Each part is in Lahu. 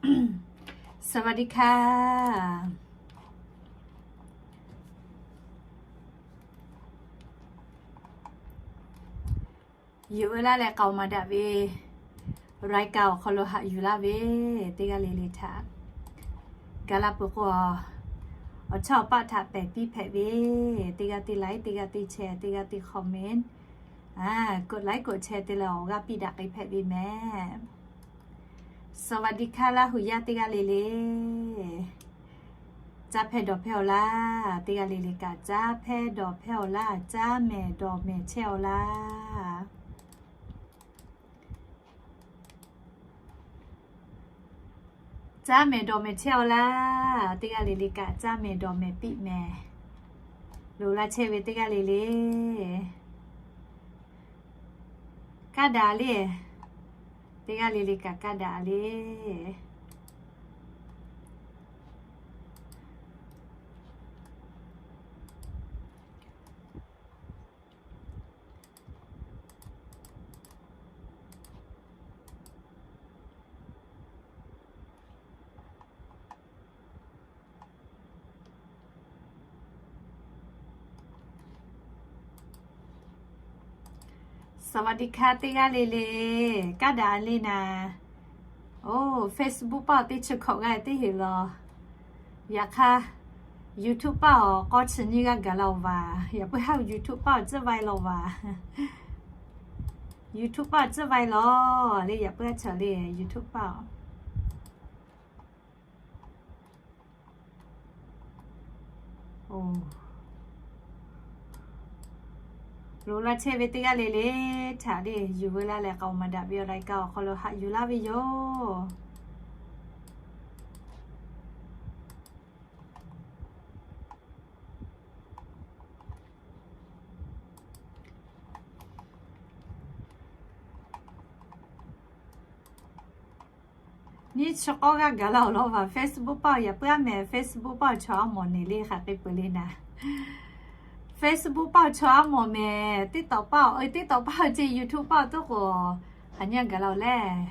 สวัสดีค่ะ Yuˬ ve laˇ leh k'aoˍ maˍ daꞈ ve รายการ awˬ hk'aw lo haꞈ yuˬ laˇ ve teˇ g'aˇ le le htaꞈ gaˬ la peuˬ k'o, awˬ chawˇ awˬ paˆ htaꞈ pehˬ piˇ hpehꞈ ve, teˇ g'aˇ teˇ like, teˇ g'aˇ teˇ share, teˇ g'aˇ teˇ comment, กดไลค์ กดแชร์ te leh awˬ g'aˇ piˇ daꞈ k'ai hpehꞈ ve mehˍ. สวัสดีค่ะ Laˇ huˍ yaˇ teˇ g'aˇ le le. Caˇ hpehˇ dawˬ hpehˇ-aw laˇ. Teˇ g'aˇ le le kaꞈ caˇ hpehˇ dawˬ hpehˇ-aw laˇ. Caˇ mehˍ dawˬ mehˍ chehˇ-aw laˇ. Caˇ mehˍ dawˬ mehˍ chehˇ-aw laˇ. Teˇ g'aˇ le le kaꞈ caˇ mehˍ dawˬ mehˍ piˇ mehˍ. Loꞈ la chehˇ ve teˇ g'aˇ le le kaˇ daꞈ le. Teˇ g'aˇ le le kaꞈ kaˇ daꞈ le. Saˍ vaˍ tiꞈ hkaˇ teˇ g'aˇ le le, kaˇ daꞈ le naˍ. Oˇ, Facebook paˆ awˬ teˇ chi hkawꞈ g'aˇ teˇ heˍ law. Yaꞈ hk'aˇ, YouTube paˆ awˬ k'awˇ chi nyiˇ g'aˇ gaˬ la-oˬ vaˬ. Yaꞈ puiˉ haˉ YouTube paˆ awˬ tcuhˉ vaiˇ law vaˬ. YouTube paˆ awˬ tcuhˉ vaiˇ law le, yaꞈ puiˉ haˉ chaw le, YouTube paˆ awˬ. Loꞈ la chehˇ ve teˇ g'aˇ le le htaꞈ le yuˬ veu la leh k'aoˍ maˍ daꞈ ve awˬ รายการ awˬ hk'aw lo haꞈ yuˬ laˇ ve yoˬ. Nyiˇ chi k'awˇ g'aˇ gaˬ la-oˬ law vaˬ. Facebook paˆ awˬ yaꞈ puiˉ aˉ mehˍ, Facebook paˆ awˬ chaw aˉ mawˬ neˍ le hk'aˬ hk'e peuˬ le naˍ. Facebook paˆ awˬ chaw aˉ mawˬ mehˍ, TikTok paˆ awˬ, TikTok paˆ awˬ ce YouTube paˆ awˬ toˉ k'o, hk'aˬ nyiˇ gaˬ la-oˬ leh,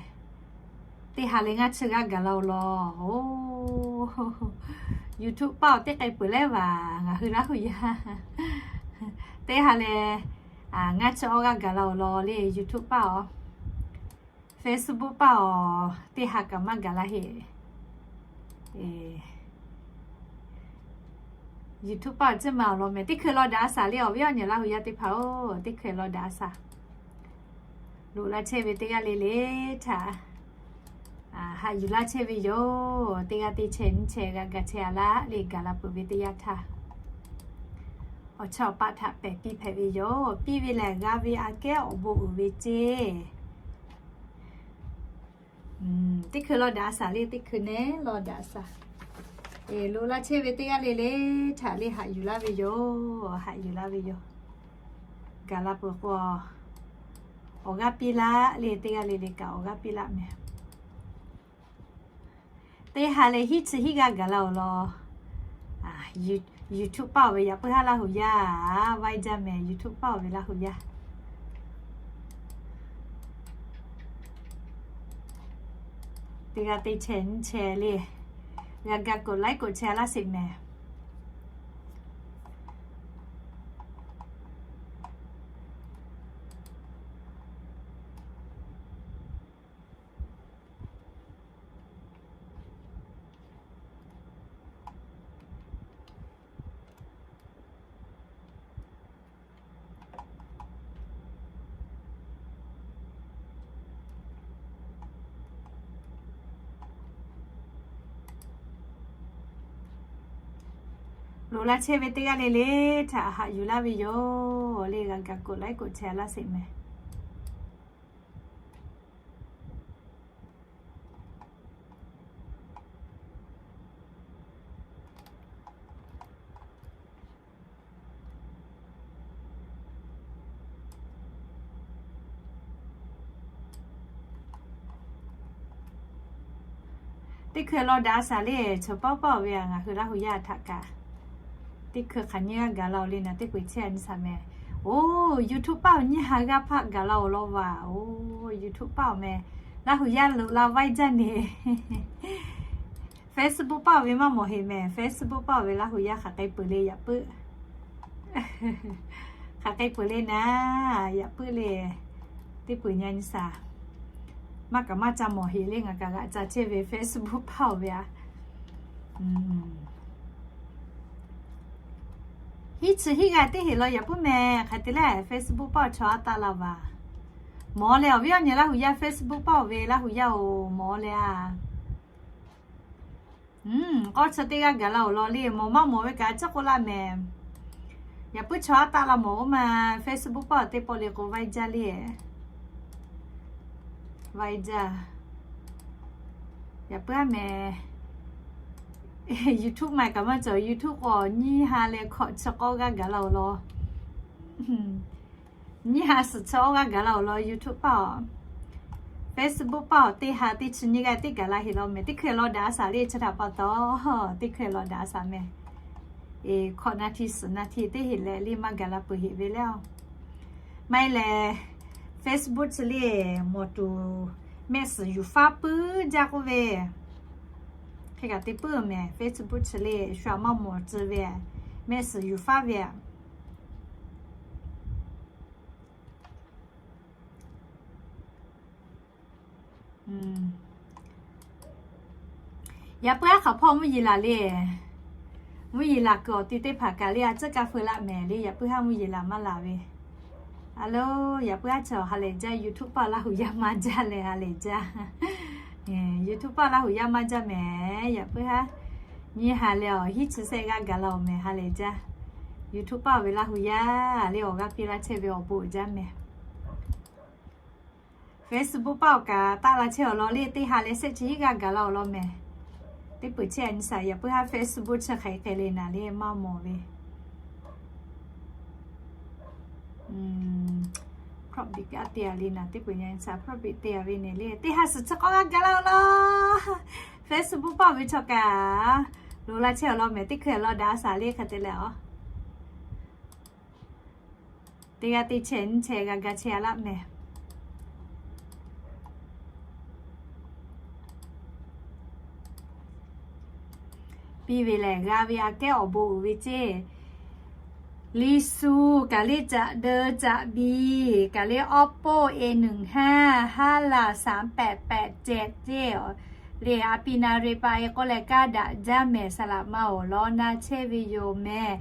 teˇ ha leh ngaˇ chi g'aˇ gaˬ la-oˬ law. Oˇ, YouTube paˆ awˬ teˇ k'ai peuˬ leh vaˬ, ngaˬ hui Laˇ huˍ yaˇ teˇ ha leh ngaˇ chi awˇ g'aˇ gaˬ la-oˬ law le. YouTube paˆ awˬ, Facebook paˆ awˬ teˇ ha kaꞈ maˇ gaˬ la heˆ. YouTube paˆ awˬ tcuhˉ ma awˬ lawn mehˍ. Teˇ hkui law daꞈ a shaˍ le, awˬ viˉ awˬ nyi Laˇ huˍ yaˇ teˇ hpaˍ-oˬ, teˇ hkui law daꞈ a shaˍ. Loꞈ la chehˇ ve teˇ g'aˇ le le htaꞈ haꞈ yuˬ laˇ chehˇ ve yoˬ. Teˇ g'aˇ teˇ chehˇ nyiˇ chehˇ g'a ga chehˇ a laˇ le, gaˬ la peuˬ ve teˇ yanˇ htaˇ, awˬ chawˇ awˬ paˆ htaꞈ pehˬ piˇ hpehꞈ ve yoˬ. Piˇ ve lehˬ g'a ve aꞈ kehˉ awˬ bon uiˍ ve ceˇ. Teˇ hkui law daꞈ a shaˍ le, teˇ hkui nehˉ law daꞈ a shaˍ. Loꞈ la chehˇ ve teˇ g'aˇ le le htaꞈ le haꞈ yuˬ laˇ ve yoˬ. Haꞈ yuˬ laˇ ve yoˬ. Gaˬ la peuˬ k'o, awˬ g'aˇ piˇ laˆ le, teˇ g'aˇ le le kaꞈ awˬ g'aˇ piˇ laˆ mehˍ. Teˇ ha leh hiˉ chi hiˉ g'aˇ gaˬ la-oˬ law. YouTube paˆ awˬ ve yaꞈ puiˉ haˉ Laˇ huˍ yaˇ vaiˇ jaˇ mehˍ. YouTube paˆ awˬ ve Laˇ huˍ yaˇ teˇ g'aˇ teˇ chehˇ nyiˇ chehˇ le, g'a ga กดไลค์ กดแชร์ laˇ sheˍ mehˍ. Loꞈ la chehˇ ve teˇ g'aˇ le le htaꞈ haꞈ yuˬ laˇ ve yoˬ le, g'a ga กดไลค์ กดแชร์ laˇ sheˍ mehˍ. Teˇ hkui law daꞈ a shaˍ le, chaw paˆ paˆ awˬ ve ngaˬ hui Laˇ huˍ yaˇ htaꞈ kaꞈ teˇ hkui hk'aˬ nyiˇ g'aˇ gaˬ la-oˬ le naˍ, teˇ hkui chehˇ a nyi shaˍ mehˍ. Oˇ, YouTube paˆ awˬ nyiˇ ha g'aˇ hpaˆ gaˬ la-oˬ law vaˬ. Oˇ, YouTube paˆ awˬ mehˍ, Laˇ huˍ yaˇ loꞈ la vaiˇ jaˇ neˍ. Facebook paˇ ve maˇ mawˬ heˆ mehˍ. Facebook paˇ ve Laˇ hu yaˇ hk'aˬ k'ai peuˬ le yaꞈ puiˉ. Hk'aˬ k'ai peuˬ le naˍ, yaꞈ puiˉ le. Teˇ peuˬ nyi nyi shaˍ. Maˇ kaꞈ maˇ ca mawˬ heˆ le, ngaˬ kaꞈ g'aꞈ ca chehˇ ve Facebook paˇ ve a. Hiˉ chi hiˉ g'a teˇ heˆ law yaꞈ puiˉ mehˍ. Hk'aˬ te leh Facebook paˇ chaw a taˆ la vaˬ. Mawˬ leh awˬ viˉ awˬ nyi Laˇ hu yaˇ Facebook paˇ ve Laˇ hu yaˇ oˬ mawˬ leh a. K'awˇ chi teˇ g'aˇ gaˬ la oˬ law le, mawˬ maˇ mawˬ ve kaꞈ a ciˉ k'oˆ laˇ mehˍ. Yaꞈ puiˉ chaw a taˆ la mawˬ oˇ ma, Facebook paˇ awˬ teˇ pawˆ le k'o vaiˇ jaˇ le. Vaiˇ jaˇ. Yaꞈ puiˉ a mehˍ. YouTube ma kaꞈ maˇ cawˬ, YouTube k'o nyiˇ ha leh hkawꞈ chi k'awˇ g'aˇ gaˬ la oˬ law. Nyiˇ ha suhˍ chi awˇ g'aˇ gaˬ la oˬ law YouTube paˇ oˬ. Facebook paˇ oˬ teˇ ha teˇ chi nyiˇ g'aˇ teˇ gaˬ la heˆ law mehˍ. Teˇ hkui law daꞈ a shaˍ le chi htaꞈ pa taw, teˇ hkui law daꞈ a shaˍ mehˍ. Hkawꞈ na hti suhˍ na hti teˇ heˆ leh le maˇ gaˬ la peuˬ heˆ ve le oˬ. Maˇ heˆ leh Facebook chi le mawˬ tuˬ mehˆ suhˍ yuˬ faˉ puiˉ jaˇ k'oˆ ve. Hk'e kaꞈ te puiˉ mehˍ Facebook chi le shu a maˇ mawˬ tcuh ve mehˆ suhˍ yuˬ faˉ ve a. Yaꞈ puiˉ haˉ hk'aˬ hpawˇ mvuhˇ yeˬ laˬ le. Mvuhˇ yeˬ laˬ kuiˬ awˬ ti teˇ hpaˍ kaꞈ le a ciˉ kaˇ feu laˆ mehˍ le, yaꞈ puiˉ haˉ mvuhˇ yeˬ laˬ maˇ laˬ ve. A lo, yaꞈ puiˉ haˉ chaw ha lehˬ jaˇ YouTube paˇ Laˇ hu yaˇ maˇ jaˇ leh ha lehˬ jaˇ. YouTube paˇ Laˇ hu yaˇ maˇ jaˇ mehˍ, yaꞈ puiˉ haˉ. Nyiˇ ha leh awˬ hiˉ chi sehˆ g'aˇ gaˬ la oˬ mehˍ ha lehˬ jaˇ. YouTube paˇ ve Laˇ hu yaˇ le awˬ g'aˇ piˇ laˇ chehˇ ve awˬ bon uiˍ jaˇ mehˍ. Facebook paˇ awˬ kaꞈ taˆ la chehˇ awˬ lawn le teˇ ha leh sehˆ chi hiˉ g'aˇ gaˬ la awˬ lawn mehˍ. Teˇ peuˬ chehˇ a nyi shaˍ yaꞈ puiˉ haˉ Facebook chi hk'aˬ hk'e le naˍ le maˇ mawˬ ve. Crop biꞈ kaꞈ te a le naˍ teˇ peuˬ nyi shaˍ crop biꞈ te a ve nehˬ le teˇ ha suhˍ chi k'awˇ g'aˇ gaˬ la awˬ lawn. Facebook paˇ ve chaw kaꞈ loꞈ la chehˇ awˬ lawn mehˍ teˇ hkui law daꞈ a shaˍ le hk'e te leh a. Teˇ g'aˇ teˇ chehˇ nyiˇ chehˇ g'a ga chehˇ a laˆ mehˍ. Piˇ ve lehˬ g'a ve aꞈ kehˉ awˬ bon uiˍ ve ceˇ. Liˇ suh kaꞈ le caꞈ deu caꞈ biˇ kaꞈ le Oppo A หนึ่งห้า haˉ laˬ สามแปดแปดเจ็ด ceˇ. Le a piˇ na re pa e k'oˆ leh kaˇ daꞈ jaˇ mehˍ, saˍ laꞈ ma awˬ lawn na chehˇ ve yoˬ mehˍ.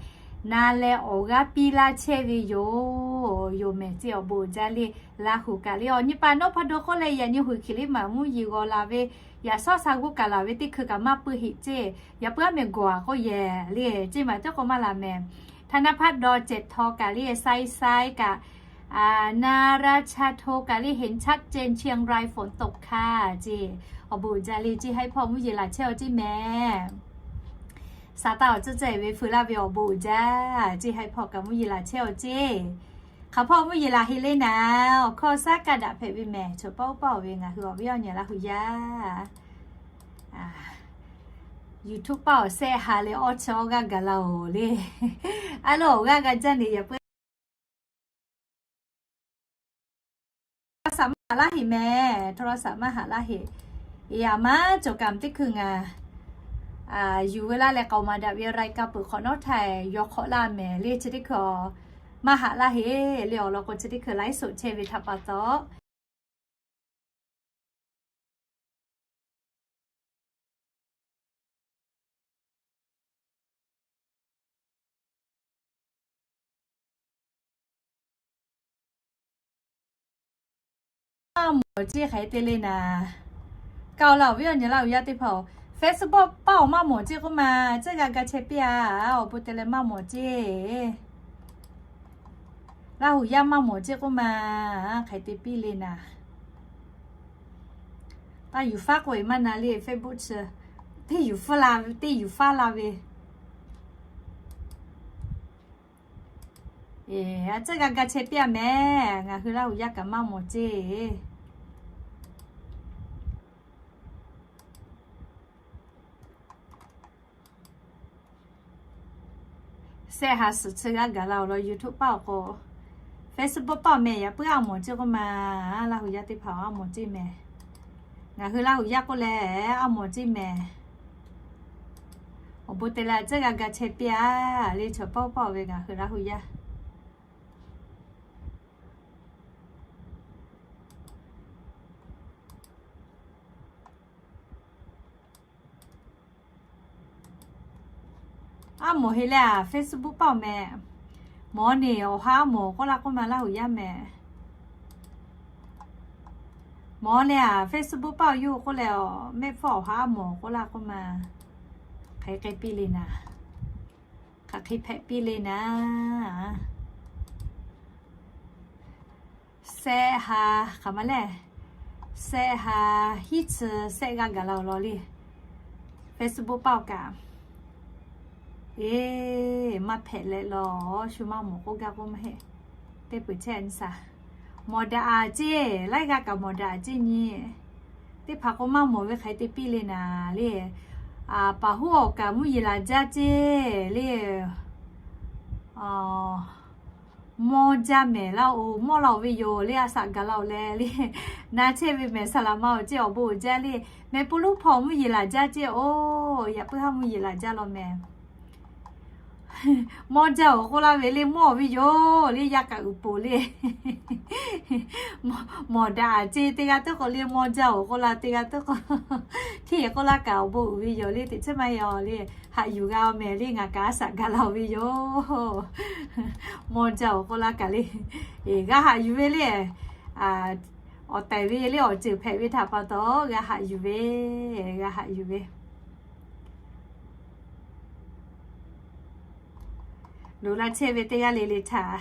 Na leh awˬ g'aˇ piˇ laˇ chehˇ ve yoˬ. Yoˬ mehˍ ceˇ awˬ bon uiˍ jaˇ le. Laˇ hu kaꞈ le awˬ nyi pa nawˉ hpaˇ do k'oˆ leh yaꞈ nyi huiˍ hkiˬ liˇ maˬ mvuhˇ yeˬ g'aw la ve, yaꞈ shawˉ sha g'uˇ kaꞈ laˬ ve teˇ hkui kaꞈ maˇ puiˇ heˆ ceˇ. Yaꞈ puiˉ aˉ mehˍ gawˬ a k'oˆ yehˬ le ceˇ maˬ cawˇ k'o maˇ laˬ mehˍ. ธนพัฒน์ ดอ เจ็ดทอง kaꞈ le ไซไซ kaꞈ นาราชาโท kaꞈ le เห็นชัดเจน เชียงรายฝนตกค่ะ ceˇ. Awˬ bon uiˍ jaˇ le ceˇ, haiˉ hpawˇ mvuhˇ yeˬ laˬ chehˇ awˬ ceˇ mehˍ. Saˍ taˇ awˬ ceuˬ ceh ve feu laˇ ve awˬ bon uiˍ jaˇ ceˇ, haiˉ hpawˇ kaꞈ mvuhˇ yeˬ laˬ chehˇ awˬ ceˇ. Hk'aˬ hpawˇ mvuhˇ yeˬ laˬ heˆ le naˍ, awˬ hkawˇ shaˉ kaˇ daꞈ hpehꞈ ve mehˍ. Chaw paˇ oˇ paˇ oˬ ve ngaˬ hui awˬ viˉ awˬ nyi Laˇ hu yaˇ YouTube paˇ awˬ sehˆ ha leh awˇ chi awˇ g'aˇ gaˬ la oˬ le. A lo awˬ g'aˇ g'a jaˇ ne yaꞈ puiˉ โทรศัพท์ maˇ haꞈ laˇ heˆ mehˍ, โทรศัพท์ maˇ haꞈ laˇ heˆ. Yaꞈ maˇ cawˬ kaꞈ teˇ hkui ngaˬ yuˬ ve laˇ leh k'aoˍ maˍ daꞈ ve รายการ peuˬ hk'awꞈ nawˉ htaiˍ yaw hk'awꞈ laˇ mehˍ le chi teˇ hkui maˇ haꞈ laˇ heˆ le awˬ lawn k'o chi teˇ hkui ไลฟ์สด chehˇ ve htaꞈ pa taw maˇ mawˬ ceˇ hk'aˬ hk'e te le naˍ. Kaꞈ awˬ laˇ awˬ viˉ awˬ nyi Laˇ hu yaˇ teˇ hpaˍ-oˬ, Facebook paˇ awˬ maˇ mawˬ ceˇ k'oˆ ma, ceˇ g'a ga chehˇ piˇ a. Awˬ bon te leh maˇ mawˬ ceˇ. Laˇ hu yaˇ maˇ mawˬ ceˇ k'oˆ ma, hk'aˬ hk'e te piˇ le naˍ. Taˇ yuˬ faˉ k'oˆ ve maˇ na le Facebook chi, teˇ yuˬ faˉ la ve, teˇ yuˬ faˉ la ve. A tcuhˇ g'a ga chehˇ piˇ a mehˍ, ngaˬ hui Laˇ hu yaˇ kaꞈ maˇ mawˬ ceˇ. Sehˆ ha suhˍ chi g'aˇ gaˬ la awˬ lawn YouTube paˇ awˬ k'o, Facebook paˇ awˬ mehˍ yaꞈ puiˉ a mawˬ ceˇ k'oˆ ma, Laˇ hu yaˇ teˇ hpaˍ a mawˬ ceˇ mehˍ. Ngaˬ hui Laˇ hu yaˇ k'oˆ leh a mawˬ ceˇ mehˍ. Awˬ bon te leh a ciˉ g'a ga chehˇ piˇ a le, chaw paˆ paˆ ve ngaˬ hui Laˇ hu yaˇ. Aˉ mawˬ he leh a, Facebook paˆ awˬ meh. Mawˬ neˬ awˬ ha aˉ mawˬ k'oˆ laˇ k'oˆ ma Laˇ hu yaˇ meh. Mawˬ leh a, Facebook paˆ awˬ yuˇ k'oˆ leh a, mehˆ hpfuhˇ awˬ ha aˉ mawˬ k'oˆ laˇ k'oˆ ma. Hk'aˬ hk'e piˇ le naˍ. Hk'aˬ hk'e hpehꞈ piˇ le naˍ. Sehˆ ha, hk'aˬ ma lehˬ, sehˆ ha hiˉ chi sehˆ g'aˇ gaˬ la awˬ lawn le. Facebook paˆ awˬ kaꞈ, eˬ, maˇ hpehꞈ leh law, shu maˇ mawˬ k'oˆ gaˇ k'oˆ maˇ heˆ. Teˇ peuˬ chehˇ a nyi shaˍ. Mawˬ daꞈ a ceˇ, laiˉ g'aˇ kaꞈ mawˬ daꞈ a ceˇ nyi. Teˇ hpaˍ k'o maˇ mawˬ ve hk'aˬ hk'e te piˇ le naˍ le. Paˍ huˉ awˬ kaꞈ mvuhˇ yeˬ laˬ jaˇ ceˇ le. Mawˇ jaˇ mehˍ laˇ oˬ, mawˇ la oˬ ve yoˬ le, a shaꞈ gaˬ la oˬ leh le. Na chehˇ ve mehˍ saˍ laˍ ma awˬ ceˇ awˬ bon uiˍ jaˇ le. Mehˍ pu lonˉ hpawˇ mvuhˇ yeˬ laˬ jaˇ ceˇ oˬ, yaꞈ puiˉ haˉ mvuhˇ yeˬ laˬ jaˇ law mehˍ. Mawˇ jaˇ oˬ k'oˆ laˇ ve le, mawˇ oˬ ve yoˬ le, yaˇ kaꞈ uiˍ poˬ le. Mawˬ daꞈ a ceˇ teˇ g'aˇ tuˉ k'o le, mawˇ jaˇ oˬ k'oˆ laˇ teˇ g'aˇ tuˉ k'o, hteˇ k'oˆ laˇ kaꞈ awˬ bon uiˍ ve yoˬ le, teꞈ chehˇ maˇ yaw le. Haꞈ yuˬ g'a mehˍ le, ngaˬ kaꞈ a shaꞈ gaˬ la oˬ ve yoˬ. Mawˇ jaˇ oˬ k'oˆ laˇ kaꞈ le, g'a haꞈ yuˬ ve le. Awˬ tehˬ ve le, awˬ ceuˬ hpehꞈ ve htaꞈ pa taw g'a haꞈ yuˬ ve, g'a haꞈ yuˬ ve. Loꞈ la chehˇ ve teˇ g'aˇ le le htaꞈ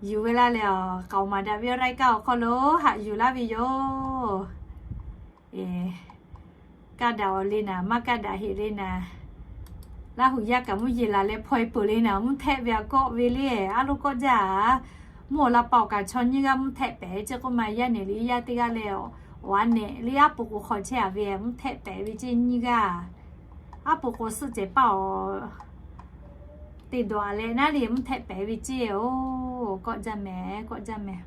yuˬ ve laˇ leh, k'aoˍ maˍ daꞈ ve รายการ awˬ hk'aw lo haꞈ yuˬ laˇ ve yoˬ. Kaˇ daꞈ awˬ le naˍ, maˇ kaˇ daꞈ heꞈ le naˍ. Laˇ hu yaˇ kaꞈ mvuhˇ yeˬ laˬ leh hpaw e peuˬ le naˍ, mvuhˇ htehˆ ve a kawˆ ve le, a loˉ kawˆ jaˇ a. Mvuhˇ awˬ la pa awˬ kaꞈ chaw nyiˇ g'aˇ mvuhˇ htehˆ pehˍ ceˇ k'oˆ ma, yaˇ nehˬ le yaˇ teˇ g'aˇ leh, awˬ a nehˬ le aˉ po k'o hk'aw chehˇ a ve mvuhˇ htehˆ pehˍ ve ceˇ nyiˇ g'aˇ. Aˉ po k'o suhˆ cehˬ paˇ awˬ te dawˬ a leh naˉ le mvuhˇ htehˆ pehˍ ve ceˇ oˬ, kawˆ jaˇ mehˍ, kawˆ jaˇ mehˍ.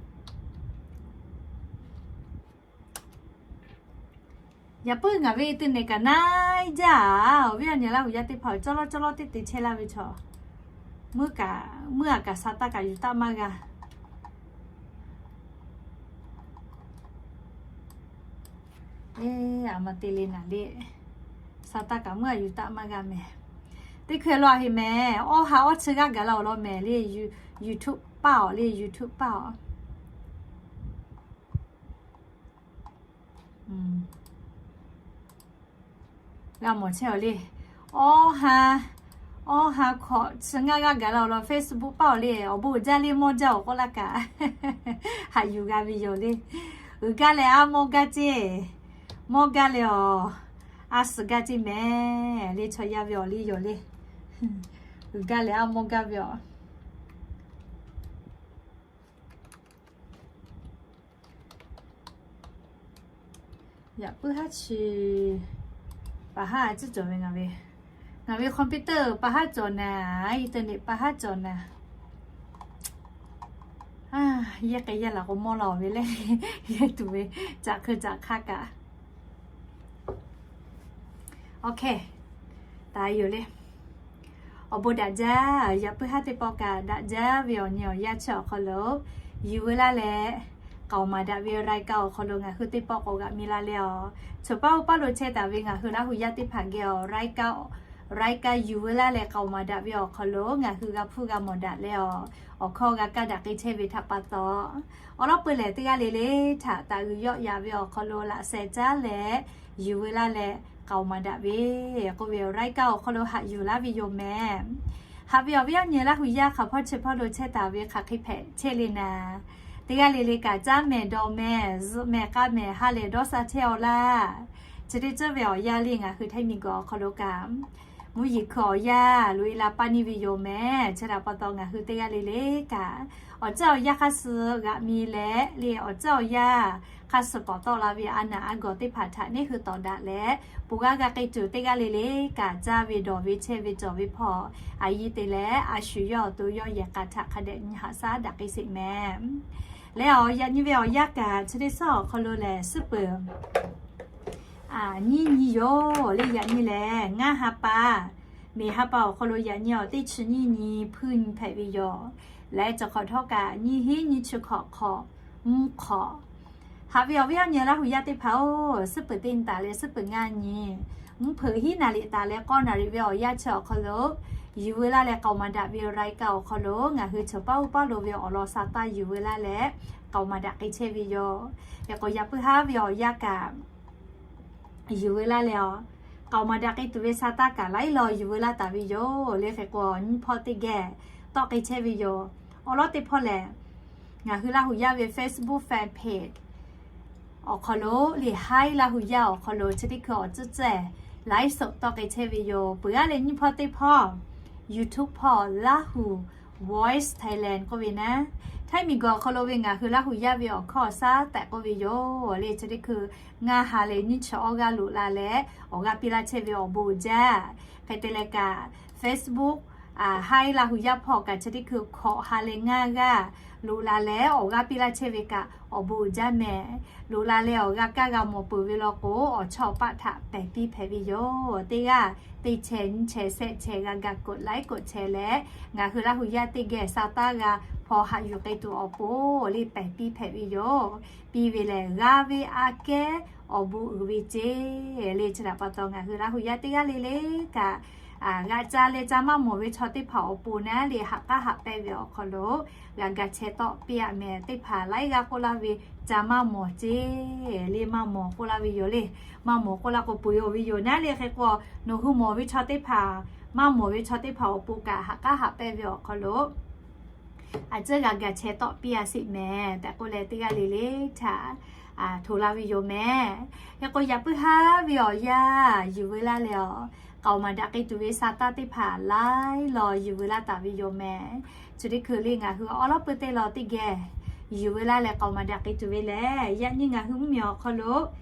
Yaꞈ puiˉ ngaˬ ve teˇ nehˬ kaꞈ na jaˇ a, awˬ viˉ awˬ nyi Laˇ hu yaˇ teˇ hpaˍ cawˇ lawˇ cawˇ lawˇ teˇ te chehˇ laˇ ve chaw, meuˇ kaꞈ meuˇ a kaꞈ sa taˇ kaꞈ yuˬ taˆ maˇ g'a. Eˬ, a ma te le naˍ le. Sa taˇ kaꞈ meuˇ a yuˬ taˆ maˇ g'a mehˍ. Teˇ hkui lo a heꞈ mehˍ, awˇ ha awˇ chi g'aˇ gaˬ la awˬ lawn mehˍ le. YouTube paˇ awˬ le, YouTube paˇ awˬ. G'a mawˬ chehˇ awˬ le. Awˇ ha, awˇ ha hkawꞈ chi ngaˇ g'aˇ gaˬ la awˬ lawn Facebook paˇ awˬ le. Awˬ bon uiˍ jaˇ le, mawˇ jaˇ oˬ k'oˆ laˇ kaꞈ haꞈ yuˬ g'a ve yoˬ le. Uiˍ gaˇ leh a mawˇ gaˇ ceˇ, mawˇ gaˇ leh awˬ, a suhˍ gaˇ ceˇ mehˍ le. Chaw yaˇ ve awˬ liˇ yoˬ le. Uiˍ gaˇ leh a mawˇ gaˇ ve awˬ. Yaꞈ puiˉ haˉ chi, paˍ haˉ a ciˉ cawˬ ve ngaˬ ve, ngaˬ ve computer paˍ haˉ cawˬ naˍ, internet paˍ haˉ cawˬ naˍ. Yehˇ k'ai yehˇ laˬ k'o mawˇ la awˬ ve le, yehˇ tuˬ ve, caꞈ hkui caꞈ hk'aˇ kaꞈ. Awˬ hk'e, taˍ yoˬ le. Awˬ bon daꞈ jaˇ, yaꞈ puiˉ haˉ teˇ pawˆ kaꞈ daꞈ jaˇ ve awˬ nyi awˬ yanˇ chi awˬ hk'aw lo, yuˬ veu laˇ leh, k'aoˍ maˍ daꞈ ve รายการ awˬ hk'aw lo ngaˬ hui teˇ pawˆ k'awꞈ g'aꞈ mi la leh awˬ, choˬ paˇ oˇ paˇ lo chehˇ taˍ ve ngaˬ hui Laˇ hu yaˇ teˇ hpaˍ geh awˬ รายการ, รายการ yuˬ veu laˇ leh k'aoˍ maˍ daꞈ ve awˬ hk'aw lo ngaˬ hui g'a hpuˇ g'a mawˬ daꞈ leh awˬ, awˬ hkawˇ g'a kaˇ daꞈ k'ai chehˇ ve htaꞈ pa taw, awˬ lawn peu leh teˇ g'aˇ le le htaꞈ taˍ g'uiˬ yawˆ yaꞈ ve awˬ hk'aw lo laꞈ sheh caˉ leh, yuˬ veu laˇ leh k'aoˍ maˍ daꞈ ve k'oˆ ve awˬ รายการ awˬ hk'aw lo haꞈ yuˬ laˇ ve yoˬ mehˍ. Haꞈ ve awˬ viˉ awˬ nyi Laˇ hu yaˇ hk'aˬ hpawˇ chi hpawˇ lo chehˇ taˍ ve hk'aˬ hk'e hpehꞈ chehˇ le naˍ, teˇ g'aˇ le le kaꞈ caˉ mehˍ dawˬ mehˍ zuhꞈ mehˍ k'aˇ mehˍ ha lehˬ dawˇ sha chehˇ awˬ laˇ. Chi teˇ ceuˬ ve awˬ yanˇ le ngaˬ hui htaiˇ miˬ guiˬ awˬ hk'aw lo kaꞈ, mvuhˇ yeˬ hkui awˬ yanˇ loꞈ e la paˇ neˇ ve yoˬ mehˍ. Chi htaꞈ pa taw ngaˬ hui teˇ g'aˇ le le kaꞈ, awˬ ceuˬ awˬ yanˇ hk'aˇ suh g'aꞈ mi leh le, awˬ ceuˬ awˬ yanˇ hk'aˇ suh k'awꞈ tawˆ la ve a naˬ a gawˬ teˇ hpaˍ htaꞈ neˇ hui tawˍ daꞈ leh, pon g'aˇ g'a k'ai tuˬ teˇ g'aˇ le le kaꞈ caˇ ve dawˬ ve chehˇ ve cawˬ ve hpawˇ, a yiˇ te leh a shu yawˇ awˬ to yawˇ yehˬ k'a htaꞈ hk'a dehꞈ nyi haꞈ shaˉ daꞈ k'ai sheˍ mehˍ. Leh awˬ yaꞈ nyi ve awˬ yanˇ kaꞈ chi teˇ suhˉ awˬ hk'aw lo lehˬ suhˉ peuˬ nyiˇ nyi yoˬ le. Yaꞈ nyi lehˬ ngaˇ ha pa Meˬ ha pa awˬ hk'aw lo yaꞈ nyi awˬ teˇ chi nyiˇ nyi hpuiˇ nyi hpehꞈ ve yoˬ. Leh cawˬ hk'awꞈ htawˇ kaꞈ nyiˇ hinˉ nyiˇ chi hk'awꞈ hk'awꞈ mvuhˇ hk'awꞈ. Haꞈ ve awˬ viˉ awˬ nyi Laˇ huˍ yaˇ teˇ hpaˍ-oˬ, suhˉ peuˬ teˇ nyi taˍ leh suhˉ peuˬ ngaˇ nyi, mvuhˇ hpeuꞈ hiˉ naˍ riˍ taˍ leh k'awˇ naˍ riˍ ve awˬ yanˇ chi awˬ hk'aw lo, yuˬ veu laˇ leh k'aoˍ maˍ daꞈ ve awˬ รายการ awˬ hk'aw lo ngaˬ hui chaw paˇ uˉ paˇ lo ve awˬ lawn sa taˇ yuˬ veu laˇ leh k'aoˍ maˍ daꞈ k'ai chehˇ ve yoˬ. Hk'e k'o yaꞈ puiˉ haˉ ve awˬ yanˇ kaꞈ yuˬ veu laˇ leh, k'aoˍ maˍ daꞈ k'ai tuˬ ve sa taˇ kaꞈ laiˉ law yuˬ veu laˇ taˍ ve yoˬ le. Hk'e k'o nyiˇ hpawˇ teˇ geh tawˆ k'ai chehˇ ve yoˬ. Awˬ lawn teˇ hpawˇ lehˬ, ngaˬ hui Laˇ huˍ yaˇ ve Facebook fan page awˬ hk'aw lo le, haiˉ Laˇ huˍ yaˇ awˬ hk'aw lo chi teˇ hkui awˬ tcuhˉ cehˬ ไลฟ์สด tawˆ k'ai chehˇ ve yoˬ. Peuˬ aˉ leh nyiˇ hpawˇ teˇ hpawˇ YouTube hpawˇ Laˇ huˍ Voice Thailand k'oˆ ve naˉ, Htaiˇ miˬguiˬ awˬ hk'aw lo ve ngaˬ hui Laˇ huˍ yaˇ ve awˬ hkawˇ awˬ shaˉ tehꞈ k'oˆ ve yoˬ le. Chi teˇ hkui ngaˇ ha leh nyiˇ chi awˇ g'aˇ loꞈ la leh awˬ g'aˇ piˇ laˇ chehˇ ve awˬ bon uiˍ jaˇ. Hk'e te leh kaꞈ Facebook haiˉ Laˇ huˍ yaˇ hpawˇ kaꞈ chi teˇ hkui hkawꞈ ha leh ngaˇ g'aˇ loꞈ la leh awˬ g'aˇ piˇ laˇ chehˇ ve kaꞈ awˬ bon uiˍ jaˇ mehˍ. Loꞈ la leh awˬ g'aˇ kaˇ g'a mawˬ peuˬ ve law k'o, awˬ chawˇ awˬ paˆ htaꞈ pehˬ piˇ hpehꞈ ve yoˬ. Teˇ g'aˇ teˇ chehˇ nyiˇ chehˇ shehˆ chehˇ g'a ga กดไลค์ กดแชร์ leh ngaˬ hui Laˇ huˍ yaˇ teˇ geh sa taˇ g'a hpaw haꞈ yuˬ k'ai tuˬ awˬ pon le pehˬ piˇ hpehꞈ ve yoˬ. Piˇ ve lehˬ g'a ve aꞈ kehˉ awˬ bon uiˍ ve ceˇ le. Chi htaꞈ pa taw ngaˬ hui Laˇ huˍ yaˇ teˇ g'aˇ le le kaꞈ g'a ca leh ca maˇ mawˬ ve chaw teˇ hpaˍ awˬ pon naˉ le haꞈ k'aˉ haꞈ pehnˇ ve awˬ hk'aw lo g'a ga chehˇ tawˆ piˇ aꞈ mehˍ. Teˇ hpaˍ laiˉ g'aˇ k'oˆ laˇ ve ca maˇ mawˬ ceˇ le, maˇ mawˬ k'oˆ laˇ ve yoˬ le. Maˇ mawˬ k'oˆ laˇ k'o peu eˬ awˬ ve yoˬ naˉ le. Hk'e k'o nawˬ hui mawˬ ve chaw teˇ hpaˍ, maˇ mawˬ ve chaw teˇ hpaˍ awˬ pon kaꞈ haꞈ k'aˉ haꞈ pehnˇ ve awˬ hk'aw lo a ciˉ g'a ga chehˇ tawˆ piˇ aꞈ sheˍ mehˍ tehꞈ k'oˆ leh teˇ g'aˇ le le htaꞈ htoꞈ laˇ ve yoˬ mehˍ. Hk'e k'o yaꞈ puiˉ haˉ ve awˬ yanˇ yuˬ veu laˇ leh awˬ k'aoˍ maˍ daꞈ k'ai tuˬ ve sa taˇ teˇ hpaˍ laiˉ law yuˬ veu laˇ taˍ ve yoˬ mehˍ. Chi teˇ hkui le ngaˬ hui awˉ lawˉ pui teˇ law teˇ geh yuˬ veu laˇ leh k'aoˍ maˍ daꞈ k'ai tuˬ ve lehˬ, yaꞈ nyi ngaˬ hui mvuhˇmiˬ awˬ hk'aw lo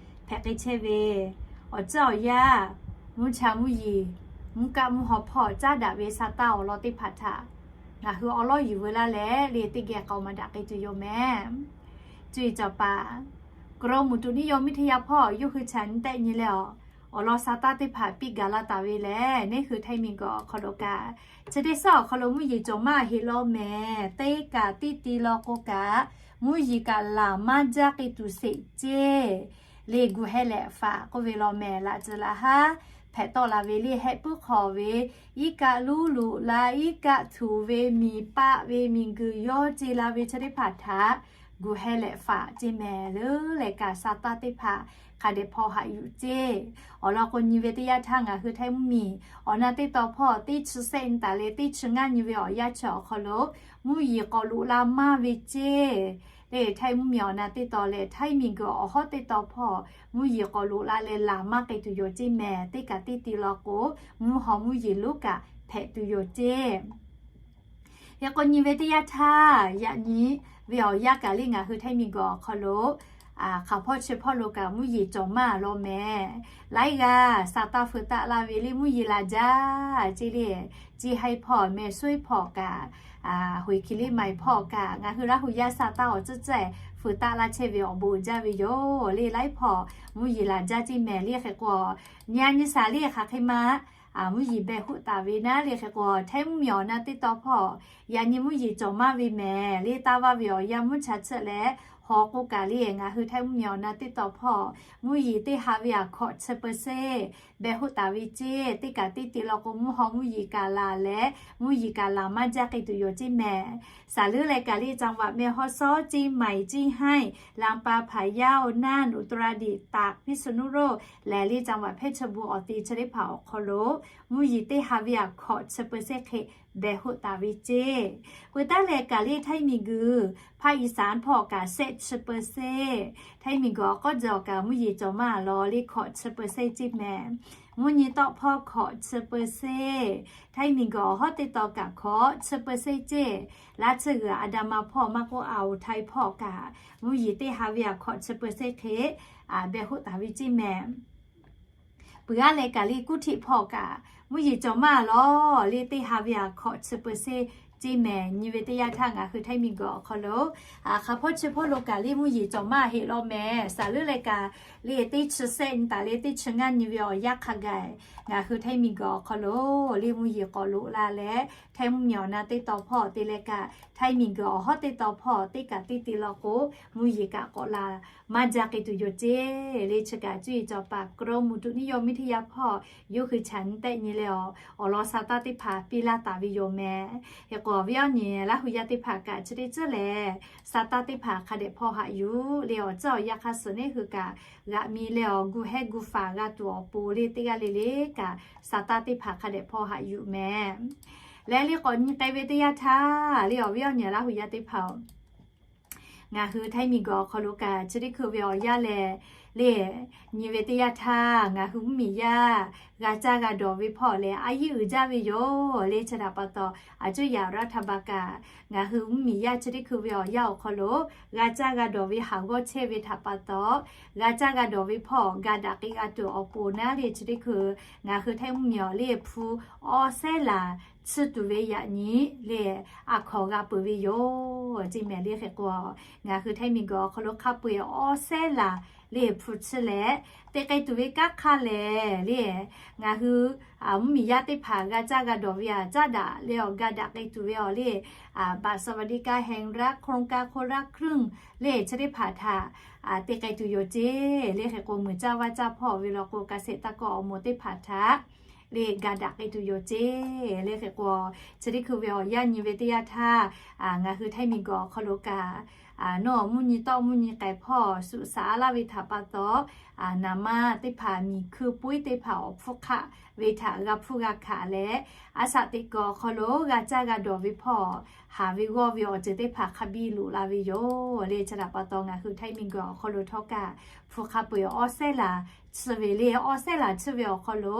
hpehꞈ k'ai chehˇ ve awˬ ciˉ awˬ yanˇ, mvuhˇ cha mvuhˇ yeˬ, mvuhˇ kaˆ mvuhˇ haw hpawˇ caˉ daꞈ ve sa taˇ awˬ lawn teˇ hpaˍ htaꞈ ngaˬ hui awˉ lawˉ yuˬ veu laˇ leh le teˇ geh k'aoˍ maˍ daꞈ k'ai tuˬ yoˬ mehˍ. Cuˇ yiˍ cawˬ paˍ กรมอุตุนิยมวิทยา hpawˇ yawˇ hui chaꞈ nyi tehˆ nyi leh awˬ, awˬ lawn sa taˇ teˇ hpaˍ piˇ gaˬ la taˍ ve lehˬ, neˇ hui Htaiˇ miˬguiˬ awˬ hk'aw lo kaꞈ, chi teˇ suhˉ awˬ hk'aw lo mvuhˇ yeˬ cawˬ maˇ heˆ law mehˍ. Teˇ kaꞈ tiˇ ti law k'o kaꞈ, mvuhˇ yeˬ kaꞈ laˬ maˇ jaˇ k'ai tuˬ sheˍ ceˇ le. Gu heh lehꞈ faˍ k'oˆ ve law mehˍ. Laꞈ tcuh laꞈ haˉ hpehꞈ tawˆ la ve le hehˆ puiˉ hk'aw ve, iˉ kaˆ luˉ loꞈ la, iˉ kaˆ htuꞈ ve, miˬ paˆ ve, miˬguiˬ yawˇ ce la ve chi teˇ hpaˍ htaꞈ gu heh lehꞈ faˍ ceˇ mehˍ. Leuˉ leh kaꞈ sa taˇ teˇ hpaˍ hk'a dehꞈ hpaw haꞈ yuˬ ceˇ. Awˬ lawn k'o nyi ve teˇ yanˇ htaˇ ngaˬ hui Htaiˇ mvuhˇmiˬ awˬ na teˇ taw hpawˇ teˇ chi shehˆ nyi taˍ leh teˇ chi ngaˇ nyi ve awˬ yanˇ chi awˬ hk'aw lo mvuhˇ yeˬ k'awꞈ loꞈ la maˇ ve ceˇ le. Htaiˇ mvuhˇmiˬ awˬ na teˇ taw leh Htaiˇ miˬguiˬ awˬ hawˉ teˇ taw hpawˇ mvuhˇ yeˬ k'awꞈ loꞈ la leh laˬ maˇ k'ai tuˬ yoˬ ceˇ mehˍ. Teˇ kaꞈ tiˇ ti law k'o, mvuhˇ haw mvuhˇ yeˬ lonˉ kaꞈ hpehꞈ tuˬ yoˬ ceˇ. Yaꞈ k'o nyi ve teˇ yanˇ htaˇ, yaꞈ nyi ve awˬ yanˇ kaꞈ le ngaˬ hui Htaiˇ miˬguiˬ awˬ hk'aw lo hk'aˬ hpawˇ chi hpawˇ lo kaꞈ mvuhˇ yeˬ cawˬ maˇ law mehˍ. Laiˉ g'aˇ sa taˇ feu taˆ la ve le mvuhˇ yeˬ laˬ jaˇ ceˇ le. Ceˇ haiˇ hpawˇ meh suiˉ hpawˇ kaꞈ, hoꞈ hkiˬ liˇ maiˬ hpawˇ kaꞈ ngaˬ hui Laˇ huˍ yaˇ sa taˇ awˬ tcuhˉ cehˬ feu taˆ laˇ chehˇ ve awˬ bon jaˇ ve yoˬ le. Laiˉ hpawˇ mvuhˇ yeˬ laˬ jaˇ ceˇ mehˍ le. Hk'e k'o nyi a nyi shaˍ le hk'aˬ hk'e ma mvuhˇ yeˬ beh hoˆ taˍ ve naˉ le. Hk'e k'o Htaiˇ mvuhˇmiˬ awˬ na teˇ taw hpawˇ yaꞈ nyi mvuhˇ yeˬ cawˬ maˇ ve mehˍ le. Taˇ vaˇ ve awˬ yanˇ mvuhˇ cha tsuhˆ leh haw k'o kaꞈ le ngaˬ hui Htaiˇ mvuhˇmiˬ awˬ na teˇ taw hpawˇ mvuhˇ yeˬ teˇ ha ve aꞈ hkawꞈ chi เปอร์เซ็นต์ beh hoˆ taˍ ve ceˇ. Teˇ kaꞈ tiˇ ti law k'o mvuhˇ haw mvuhˇ yeˬ kaꞈ laˬ leh mvuhˇ yeˬ kaꞈ laˬ maˇ jaˇ k'ai tuˬ yoˬ ceˇ mehˍ. Saˍ leuˉ leh kaꞈ le จังหวัดแม่ฮ่องสอน เชียงใหม่ เชียงราย ลำปาง พะเยา น่าน อุตรดิตถ์ ตาก พิษณุโลก lehˬ le จังหวัดเพชรบูรณ์ awˬ te chi teˇ hpaˍ awˬ hk'aw lo mvuhˇ yeˬ teˇ ha ve aꞈ hkawꞈ chi เปอร์เซ็นต์ hk'e beh hoˆ taˍ ve ceˇ. Peuˬ taˉ leh kaꞈ le Htaiˇ miˬguiˬ ภาคอีสาน hpawˇ kaꞈ shehˆ chi เปอร์เซ็นต์, Htaiˇ miˬguiˬ awˬ k'awˉ jaw kaꞈ mvuhˇ yeˬ cawˬ maˇ law le hkawꞈ chi เปอร์เซ็นต์ ceˇ mehˍ. Mvuhˇ nyi tawˆ hpawˇ hkawꞈ chi เปอร์เซ็นต์, Htaiˇ miˬguiˬ awˬ hawˉ teˇ taw kaꞈ hkawꞈ chi เปอร์เซ็นต์ ceˇ. Laˇ tsuhˇ g'uiˬ อันดามัน hpawˇ maˇ k'oˆ อ่าวไทย hpawˇ kaꞈ mvuhˇ yeˬ teˇ ha ve aꞈ hkawꞈ chi เปอร์เซ็นต์ hk'e beh hoˆ taˍ ve ceˇ mehˍ. Peuˬ aˉ leh kaꞈ le กรุงเทพ hpawˇ kaꞈ mvuhˇ yeˬ cawˬ maˇ law le teˇ ha ve aꞈ hkawꞈ chi เปอร์เซ็นต์ ceˇ mehˍ. Nyi ve teˇ yanˇ htaˇ ngaˬ hui Htaiˇ miˬguiˬ awˬ hk'aw lo hk'aˬ hpawˇ chi hpawˇ lo kaꞈ liˇ mvuhˇ yeˬ cawˬ maˇ heˆ law mehˍ. Saˍ leuˉ leh kaꞈ le teˇ chi sehˆ nyi taˍ le teˇ chi ngaˇ nyi ve awˬ yanˇ hk'a gaˬ ngaˬ hui Htaiˇ miˬguiˬ awˬ hk'aw lo liˇ mvuhˇ yeˬ k'awꞈ loꞈ la leh, Htaiˇ mvuhˇmiˬ awˬ na teˇ taw hpawˇ te leh kaꞈ Htaiˇ miˬguiˬ awˬ hawˉ teˇ taw hpawˇ teˇ kaꞈ teˇ te law k'o, mvuhˇ yeˬ kaꞈ k'awꞈ la maˇ jaˇ k'ai tuˬ yoˬ ceˇ. Le chi kaꞈ cuˇ yiˍ cawˬ paˍ กรมอุตุนิยมวิทยา hpawˇ yawˇ hui chaꞈ nyi tehˆ nyi leh awˬ, awˬ lawn sa taˇ teˇ hpaˍ piˇ laˇ taˍ ve yoˬ mehˍ. Hk'e k'o awˬ viˉ awˬ nyi Laˇ huˍ yaˇ teˇ hpaˍ kaꞈ chi teˇ ceuˬ lehˬ, sa taˇ teˇ hpaˍ hk'a dehꞈ hpawˇ haꞈ yuˬ le awˬ ceuˬ awˬ yanˇ hk'aˇ suh neˇ hui kaꞈ g'aꞈ mi leh awˬ gu hehˉ gu faˍ g'a tuˬ awˬ pon le teˇ g'aˇ le le kaꞈ sa taˇ teˇ hpaˍ hk'a dehꞈ hpawˇ haꞈ yuˬ mehˍ. Leh le k'awꞈ nyi k'ai ve teˇ yanˇ htaˇ le awˬ viˉ awˬ nyi Laˇ huˍ yaˇ teˇ hpaˍ-oˬ, ngaˬ hui Htaiˇ miˬguiˬ awˬ hk'aw lo kaꞈ chi teˇ hkui ve awˬ yanˇ lehˬ le, nyi ve teˇ yanˇ htaˇ ngaˬ hui mvuhˇmiˬ yaˇ g'a caˇ g'a dawˬ ve hpawˇ lehˬ a yiˇ uiˍ jaˇ ve yoˬ le. Chi htaꞈ pa taw, a cuˇ yaꞈ รัฐบาล kaꞈ ngaˬ hui mvuhˇmiˬ yaˇ chi teˇ hkui ve awˬ yanˇ awˬ hk'aw lo g'a caˇ g'a dawˬ ve haˍ g'awˇ chehˇ ve htaꞈ pa taw, g'a caˇ g'a dawˬ ve hpawˇ ga daꞈ k'ai g'a tuˬ awˬ pon naˉ le chi teˇ hkui ngaˬ hui Htaiˇ mvuhˇmiˬ awˬ le hpu awˇ sehˉ laˬ tsuhˇ tuˬ ve yaꞈ nyi le a hkawˍ g'a peuˬ ve yoˬ ceˇ mehˍ. Le hk'e k'o, ngaˬ hui Htaiˇ miˬguiˬ awˬ hk'aw lo hk'a peu-eˬ awˇ sehˉ laˬ le hpu tsuhˇ leh, te k'ai tuˬ ve kanˉ hk'aˇ lehˬ le, ngaˬ hui mvuhˇmiˬ yaˇ teˇ hpaˍ g'a caˇ g'a dawˬ ve aꞈ caˉ daꞈ leh awˬ ga daꞈ k'ai tuˬ ve awˬ le บัตรสวัสดิการแห่งรัฐ โครงการคนละครึ่ง le chi teˇ hpaˍ htaꞈ te k'ai tuˬ yoˬ ceˇ. Le hk'e k'o, muiˬ caˇ vaˇ caˇ hpawˇ ve law k'o, เกษตรกร awˬ moˍ teˇ hpaˍ htaꞈ le ga daꞈ k'ai tuˬ yoˬ ceˇ. Le hk'e k'o, chi teˇ hkui ve awˬ yanˇ nyi ve teˇ yanˇ htaˇ ngaˬ hui Htaiˇ miˬguiˬ awˬ hk'aw lo kaꞈ nawˬ mvuhˇ nyi tawˆ mvuhˇ nyi k'ai hpawˇ suꞈ shaꞈ laˇ ve htaꞈ pa taw, naˍ manˇ teˇ hpaˍ miˬ hkui puiˉ teˇ hpaˍ awˬ hpfuhˇ hk'aˆ ve htaꞈ g'a hpfuhˇ g'a hkaꞈ leh, a shaꞈ teꞈ kuiˬ awˬ hk'aw lo g'a caˇ g'a dawˬ ve hpawˇ haˍ ve g'awˇ ve awˬ ceuˬ teˇ hpaˍ hk'a biˇ loꞈ la ve yoˬ le. Chi htaꞈ pa taw ngaˬ hui Htaiˇ miˬguiˬ awˬ hk'aw lo htawˇ kaꞈ hpu hk'a peu-eˬ awˇ sehˉ laˬ tsuhˇ ve le. Awˇ sehˉ laˬ tsuhˇ ve awˬ hk'aw lo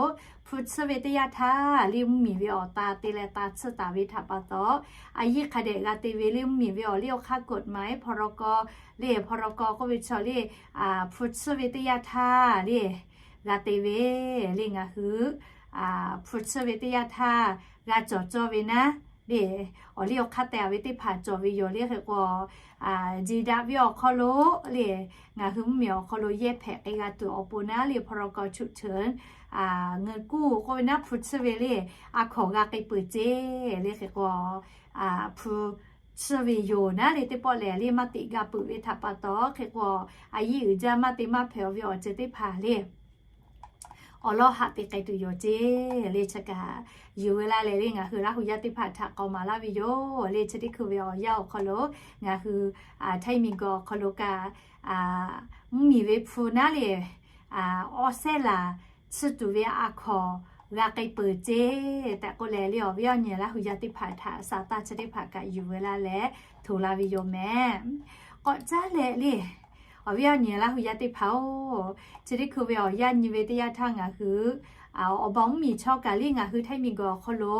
hpu tsuhˇ ve teˇ yanˇ htaˇ le mvuhˇmiˬ ve awˬ ta te leh ta tsuhˇ taˍ ve htaꞈ pa taw, a yiˇ hk'a dehꞈ g'a te ve le mvuhˇmiˬ ve awˬ le awˬ hk'aˇ กฎหมาย พ.ร.ก. le พ.ร.ก. k'oˆ ve chaw le hpu tsuhˇ ve teˇ yanˇ htaˇ le g'a te ve le ngaˬ hui hpu tsuhˇ ve teˇ yanˇ htaˇ g'a cawˬ cawˇ ve naˉ le awˬ le awˬ hk'aˇ te-a ve teˇ hpaˍ cawˬ ve yoˬ. Le hk'e k'o, ji daꞈ ve awˬ hk'aw lo le ngaˬ hui mvuhˇmiˬ awˬ hk'aw lo yehˇ hpehꞈ k'ai g'a tuˬ awˬ pon naˉ le พ.ร.ก. ฉุกเฉิน เงินกู้ k'oˆ ve naˉ hpu tsuhˇ ve le a hkawˍ g'a k'ai peuˬ ceˇ. Le hk'e k'o, hpu tsuhˇ ve yoˬ naˉ le teˇ pawˆ lehˬ le maˇ teꞈ g'a peuˬ ve htaꞈ pa taw hk'e k'o, a yiˇ uiˍ jaˇ maˇ te maˇ hpehꞈ-a ve awˬ ceuˬ teˇ hpaˍ le awˬ lawn haꞈ te k'ai tuˬ yoˬ ceˇ. Le chi kaꞈ yuˬ ve laˇ leh le ngaˬ hui Laˇ huˍ yaˇ teˇ hpaˍ htaꞈ k'awꞈ maˍ laˇ ve yoˬ. Le chi teˇ hkui ve awˬ yanˇ awˬ hk'aw lo ngaˬ hui Htaiˇ miˬguiˬ awˬ hk'aw lo kaꞈ mvuhˇmiˬ ve hpu naˉ le awˇ sehˉ laˬ tsuhˇ tuˬ ve a hkawˍ g'a k'ai peuˬ ceˇ tehꞈ k'oˆ leh le awˬ viˉ awˬ nyi Laˇ huˍ yaˇ teˇ hpaˍ htaꞈ sa taˇ chi teˇ hpaˍ kaꞈ yuˬ ve laˇ leh hto la ve yoˬ mehˍ. K'awꞈ caˉ leh le awˬ viˉ awˬ nyi Laˇ huˍ yaˇ teˇ hpaˍ-oˬ, chi teˇ hkui ve awˬ yanˇ nyi ve teˇ yanˇ htaˇ ngaˬ hui awˬ baˬ mvuhˇmiˬ chaw kaꞈ le ngaˬ hui Htaiˇ miˬguiˬ awˬ hk'aw lo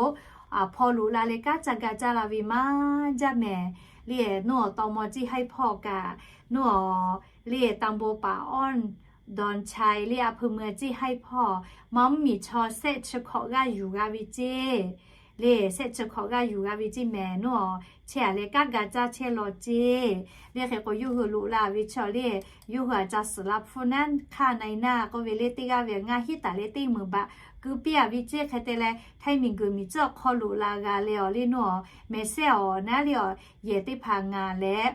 hpawˇ loꞈ la leh kanˉ ca ga caˇ la ve maˇ jaˇ mehˍ. Le nawˬ awˬ ต.ม. เชียงคาน hpawˇ kaꞈ nawˬ le ตำบลป่าอ้อย ดอนชัย le อำเภอเมือง เชียงคาน hpawˇ maˇ mvuhˇmiˬ chaw sehˆ chi hkawꞈ g'aˇ yuˬ g'a ve ceˇ. Le sehˆ chi hkawꞈ g'aˇ yuˬ g'a ve ceˇ mehˍ. Nawˬ chehˇ-a leh kanˉ ga caˇ chehˇ law ceˇ. Le hk'e k'o yawˇ hui loꞈ la ve chaw le yawˇ hui aꞈ ca suhˍ la hpfuhˇ naˉ hk'aˇ na-e naˇ k'oˆ ve le teˇ g'aˇ ve ngaˇ hinˉ taˍ leh teˇ meunˍ baꞈ keu piˇ-a ve ceˇ. Hk'e te leh Htaiˇ miˬguiˬ miˬ cuhˇ hk'aw loꞈ la g'a leh awˬ le nawˬ mehˍ sehˆ awˬ naˉ le awˬ yehˬ teˇ hpaˍ ngaˬ leh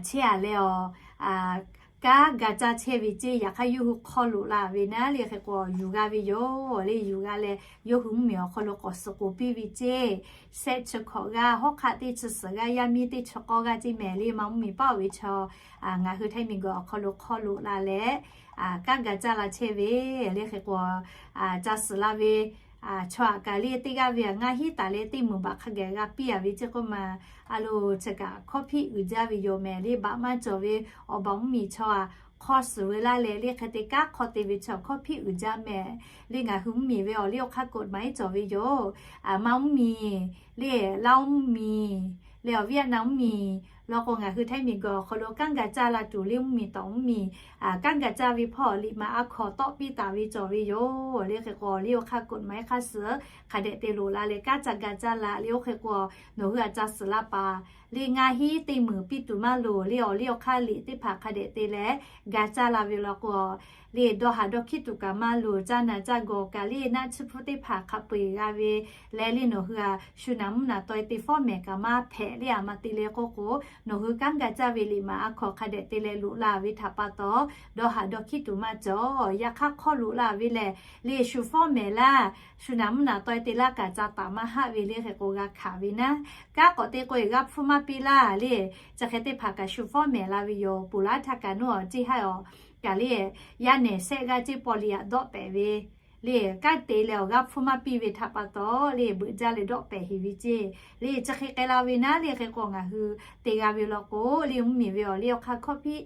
chehˇ-a leh awˬ kanˉ ga caˇ chehˇ ve ceˇ. Yaꞈ hk'aˇ yawˇ hui hk'aw loꞈ la ve naˉ le hk'e k'o yuˬ g'a ve yoˬ. Le yuˬ g'a leh yawˇ hui mvuhˇmiˬ awˬ hk'aw lo k'awꞈ suhˍ k'oˍ piˇ ve ceˇ. Sehˆ chi hkawꞈ g'aˇ, hawˉ hk'aˆ teˇ chi suhˍ g'aˇ, yaˇ miˇ teˇ chi k'awˇ g'aˇ ceˇ mehˍ. Le maˇ mvuhˇmiˬ paˆ-oˬ ve chaw ngaˬ hui Htaiˇ miˬguiˬ awˬ hk'aw lo hk'aw loꞈ la leh kanˉ ga caˇ la chehˇ ve le hk'e k'o ca suhˍ la ve chaw aꞈ kaꞈ le teˇ g'aˇ ve ngaˇ hinˉ taˍ leh teˇ meunˍ baꞈ hk'a gaˬ g'a piˇ-a ve ceˇ k'oˆ ma. A lo chi kaꞈ hkawˇ hpiˆ uiˍ jaˇ ve yoˬ mehˍ. Le baꞈ maˇ cawˬ ve awˬ baˬ mvuhˇmiˬ chaw aꞈ hk'aw suhˍ ve laˇ leh le hk'e te kanˉ hk'aw te ve chaw hkawˇ hpiˆ uiˍ jaˇ mehˍ. Le ngaˬ hui mvuhˇmiˬ ve awˬ le awˬ hk'aˇ กฎหมาย cawˬ ve yoˬ. Maˇ mvuhˇmiˬ le Laˇ mvuhˇmiˬ le awˬ Vietnam mvuhˇmiˬ Law k'o, ngaˬ hui Htaiˇ miˬguiˬ awˬ hk'aw lo kanˉ ga caˇ la tuˬ le mvuhˇmiˬ tawꞈ mvuhˇmiˬ kanˉ ga caˇ ve hpawˇ liꞈ maˍ a hkawˍ tawˆ piˇ taˍ ve cawˬ ve yoˬ. Le hk'e k'o, liꞈ awˬ hk'a กฎหมาย hk'a suhˍ hk'a dehꞈ te loꞈ la leh kanˉ ca ga caˇ la le. Oˇ hk'e k'o, nawˬ hui a ca suhˍ la paˍ le ngaˇ hinˉ teˇ meunˍ piˇ tuˬ maˇ loˍ le. Awˬ liˇ awˬ hk'aˇ liꞈ teˇ hpaˍ hk'a dehꞈ te leh ga caˇ la ve law k'o, le dawˇ haˍ dawˇ hkiˉ tuˬ kaꞈ maˇ loˍ. Caˇ naˍ caˇ gawˬ kaꞈ le naˆ tsuhˇ hpfuhˇ teˇ hpaˍ hk'a peu-eˬ g'a ve leh le nawˬ hui a shu naˍ mvuhˇ naˍ taweh te fawˉ mehˍ kaꞈ maˇ hpehꞈ le. A ma te leh k'oˆ k'o, nawˬ hui kanˉ ga caˇ ve liꞈ maˍ a hkawˍ hk'a dehꞈ te leh loꞈ la ve htaꞈ pa taw, dawˇ haˍ dawˇ hkiˉ tuˬ maˇ cawˬ. Yaꞈ hk'aˇ hk'awˇ loꞈ la ve lehˬ le shu fawˉ mehˍ laˇ, shu naˍ mvuhˇ naˍ taweh te laˇ kaꞈ ca taˍ maˇ haˆ ve le hk'e k'o g'a hkanˍ ve naˉ. Kanˉ k'awꞈ te k'o-e g'a hpfuhˇ maˇ piˇ laˇ le. Chi hk'e teˇ hpaˍ kaꞈ shu fawˉ mehˍ la ve yoˬ. Ponˬ laˇ htaˇ kaꞈ nawˉ awˬ ceˇ haˉ awˬ kaꞈ le yaˇ nehˬ sehˆ g'aˇ ceˇ paw liꞈ aꞈ dawˆ pehˍ ve le kanˉ te leh awˬ g'a hpfuhˇ maˇ piˇ ve htaꞈ pa taw le beuꞈ jaˇ leh dawˆ pehˍ heˍ ve ceˇ le chi hk'e k'ai la ve naˉ le hk'e k'o ngaˬ hui te g'a ve law k'o le mvuhˇmiˬ ve awˬ liˇ awˬ hk'aˇ hkawˇ hpiˆ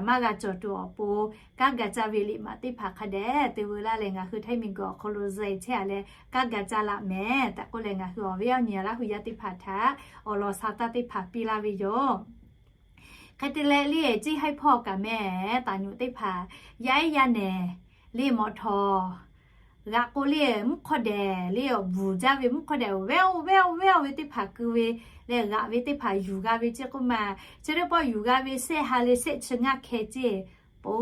maˇ g'a cawˬ tuˬ awˬ pon kanˉ ga caˇ ve liꞈ maˍ teˇ hpaˍ hk'a dehꞈ te veu laˇ leh ngaˬ hui Htaiˇ miˬguiˬ awˬ hk'aw lo zeh chehˇ a leh kanˉ ga caˇ laꞈ mehˍ tehꞈ k'oˆ leh ngaˬ hui awˬ viˉ awˬ nyi Laˇ hu yaˇ teˇ hpaˍ htaꞈ awˬ lawn sha taˇ teˇ hpaˍ piˇ laˇ ve yoˬ. Hk'e te leh le ceˇ haiˇ hpawˇ kaꞈ mehˍ taˍ nyuꞈ teˇ hpaˍ yaˇ ehˉ yaˇ nehˬ le mawꞈ htawˍ g'aꞈ k'o le mvuhˇ hk'awˇ dehˬ le awˬ bvuhˬ jaˇ ve mvuhˇ hk'awˇ dehˬ ve-oˬ ve-oˬ ve-oˬ ve teˇ hpaˍ keu ve leh g'aꞈ ve teˇ hpaˍ yuˬ g'a ve ceˇ k'oˆ ma. Chi teˇ pawˆ yuˬ g'a ve sehˆ ha leh sehˆ chi ngaˇ hkeh ceˇ. Po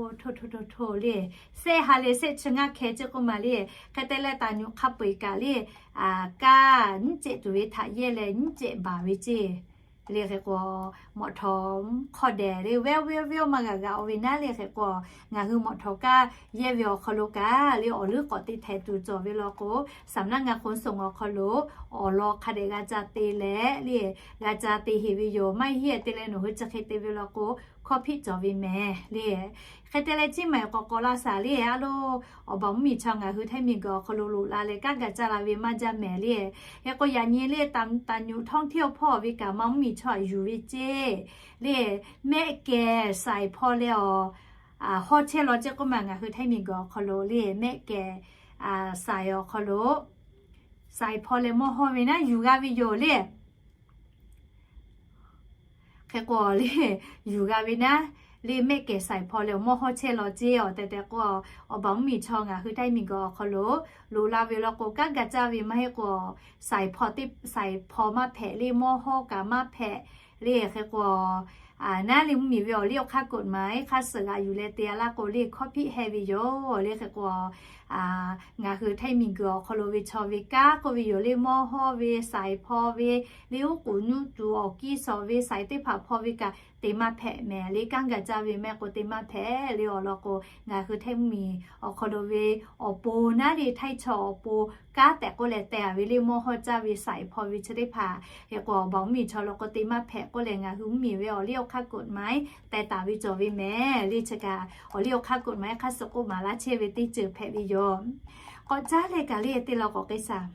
hto hto hto hto le, sehˆ ha leh sehˆ chi ngaˇ hkeh ceˇ k'oˆ ma le. Hk'e te leh taˍ nyuꞈ hk'a peu-eˬ kaꞈ le kaˇ nyiˉ cehꞈ tuˬ ve htaꞈ yehˇ leh nyiˉ cehꞈ baˬ ve ceˇ. Le hk'e k'o, mawꞈ htawˍ mvuhˇ hk'awˇ dehˬ le ve-oˬ ve-oˬ ve-oˬ maˇ g'a g'aꞈ ve naˉ le hk'e k'o, ngaˬ hui mawꞈ htawˍ kaˇ yehˇ ve awˬ hk'aw lo kaꞈ le awˬ leuˉ k'awꞈ te htehꞈ tuˬ cawˬ ve law k'o, สำนักงานขนส่ง awˬ hk'aw lo awˬ lawn hk'a dehꞈ g'a ca te leh le g'a ca te heˍ ve yoˬ. Maˇ heˆ te leh nawˬ hui chi hk'e te ve law k'o, hkawˇ hpiˆ cawˬ ve mehˍ le. Hk'e te leh ciˇ maˬ k'awꞈ k'awꞈ la shaˍ le a lo, awˬ baˬ mvuhˇmiˬ chaw ngaˬ hui Htaiˇ miˬguiˬ awˬ hk'aw lo loꞈ la leh kanˉ ga caˇ la ve maˇ jaˇ mehˍ le. Hk'e k'o yaꞈ nyi le taˍ nyuꞈ ท่องเที่ยว hpawˇ ve kaꞈ maˇ mvuhˇmiˬ chaw aꞈ yuˬ ve ceˇ le. Mehˆ kehˬ shaiˍ hpaw leh awˬ hawˉ chehˇ law ceˇ k'oˆ ma ngaˬ hui Htaiˇ miˬguiˬ awˬ hk'aw lo le mehˆ kehˬ shaiˍ awˬ hk'aw lo shaiˍ hpaw leh mawˇ hawˇ ve naˉ yuˬ g'a ve yoˬ le. Hk'e k'o le, yuˬ g'a ve naˉ le mehˆ kehˬ shaiˍ hpaw leh mawˇ hawˉ chehˇ law ceˇ. Awˬ tehˬ tehˬ k'o, awˬ baˬ mvuhˇmiˬ chaw ngaˬ hui Htaiˇ miˬguiˬ awˬ hk'aw lo loꞈ la ve law k'o, kanˉ ga caˇ ve maˇ heˆ k'o, shaiˍ hpaw teˇ shaiˍ hpaw maˇ hpehꞈ le mawˇ hawˉ kaꞈ maˇ hpehꞈ le. Hk'e k'o, naˉ le mvuhˇmiˬ ve awˬ liˇ awˬ hk'aˇ กฎหมาย hk'a suhˍ g'aꞈ yuˬ leh te a laˇ k'o le hkawˇ hpiˆ heh ve yoˬ le. Hk'e k'o, ngaˬ hui Htaiˇ miˬguiˬ awˬ hk'aw lo ve chaw ve kanˉ k'oˆ ve yoˬ le mawˇ hawˉ ve shaiˍ hpaw ve le uˉ k'oˍ nuˇ tuˬ awˬ kiˇ shawˍ ve shaiˍ teˇ hpaˍ hpaw ve kaꞈ te maˇ hpehꞈ mehˍ le. Kanˉ ga caˇ ve mehˆ k'o te maˇ hpehꞈ le. Awˬ lawn k'o, ngaˬ hui Htaiˇ mvuhˇmiˬ awˬ hk'aw lo ve awˬ pon naˉ le Htaiˇ chaw awˬ pon kanˉ tehꞈ k'oˆ leh teh a ve le mawˇ hawˉ caˇ ve shaiˍ hpaw ve chi teˇ hpaˍ hk'e k'o, awˬ baˬ mvuhˇmiˬ chaw law k'o te maˇ hpehꞈ k'oˆ leh ngaˬ hui mvuhˇmiˬ ve awˬ liˇ awˬ hk'aˇ กฎหมาย teh taˍ ve cawˬ ve mehˍ le. Chi kaꞈ awˬ liˇ awˬ hk'aˇ กฎหมาย hk'a suhˍ k'oˆ maˍ laˇ chehˇ ve teˇ ceuˬ hpehꞈ ve yoˬ. K'awꞈ caˉ leh kaꞈ le te law k'awꞈ k'ai shaˍ.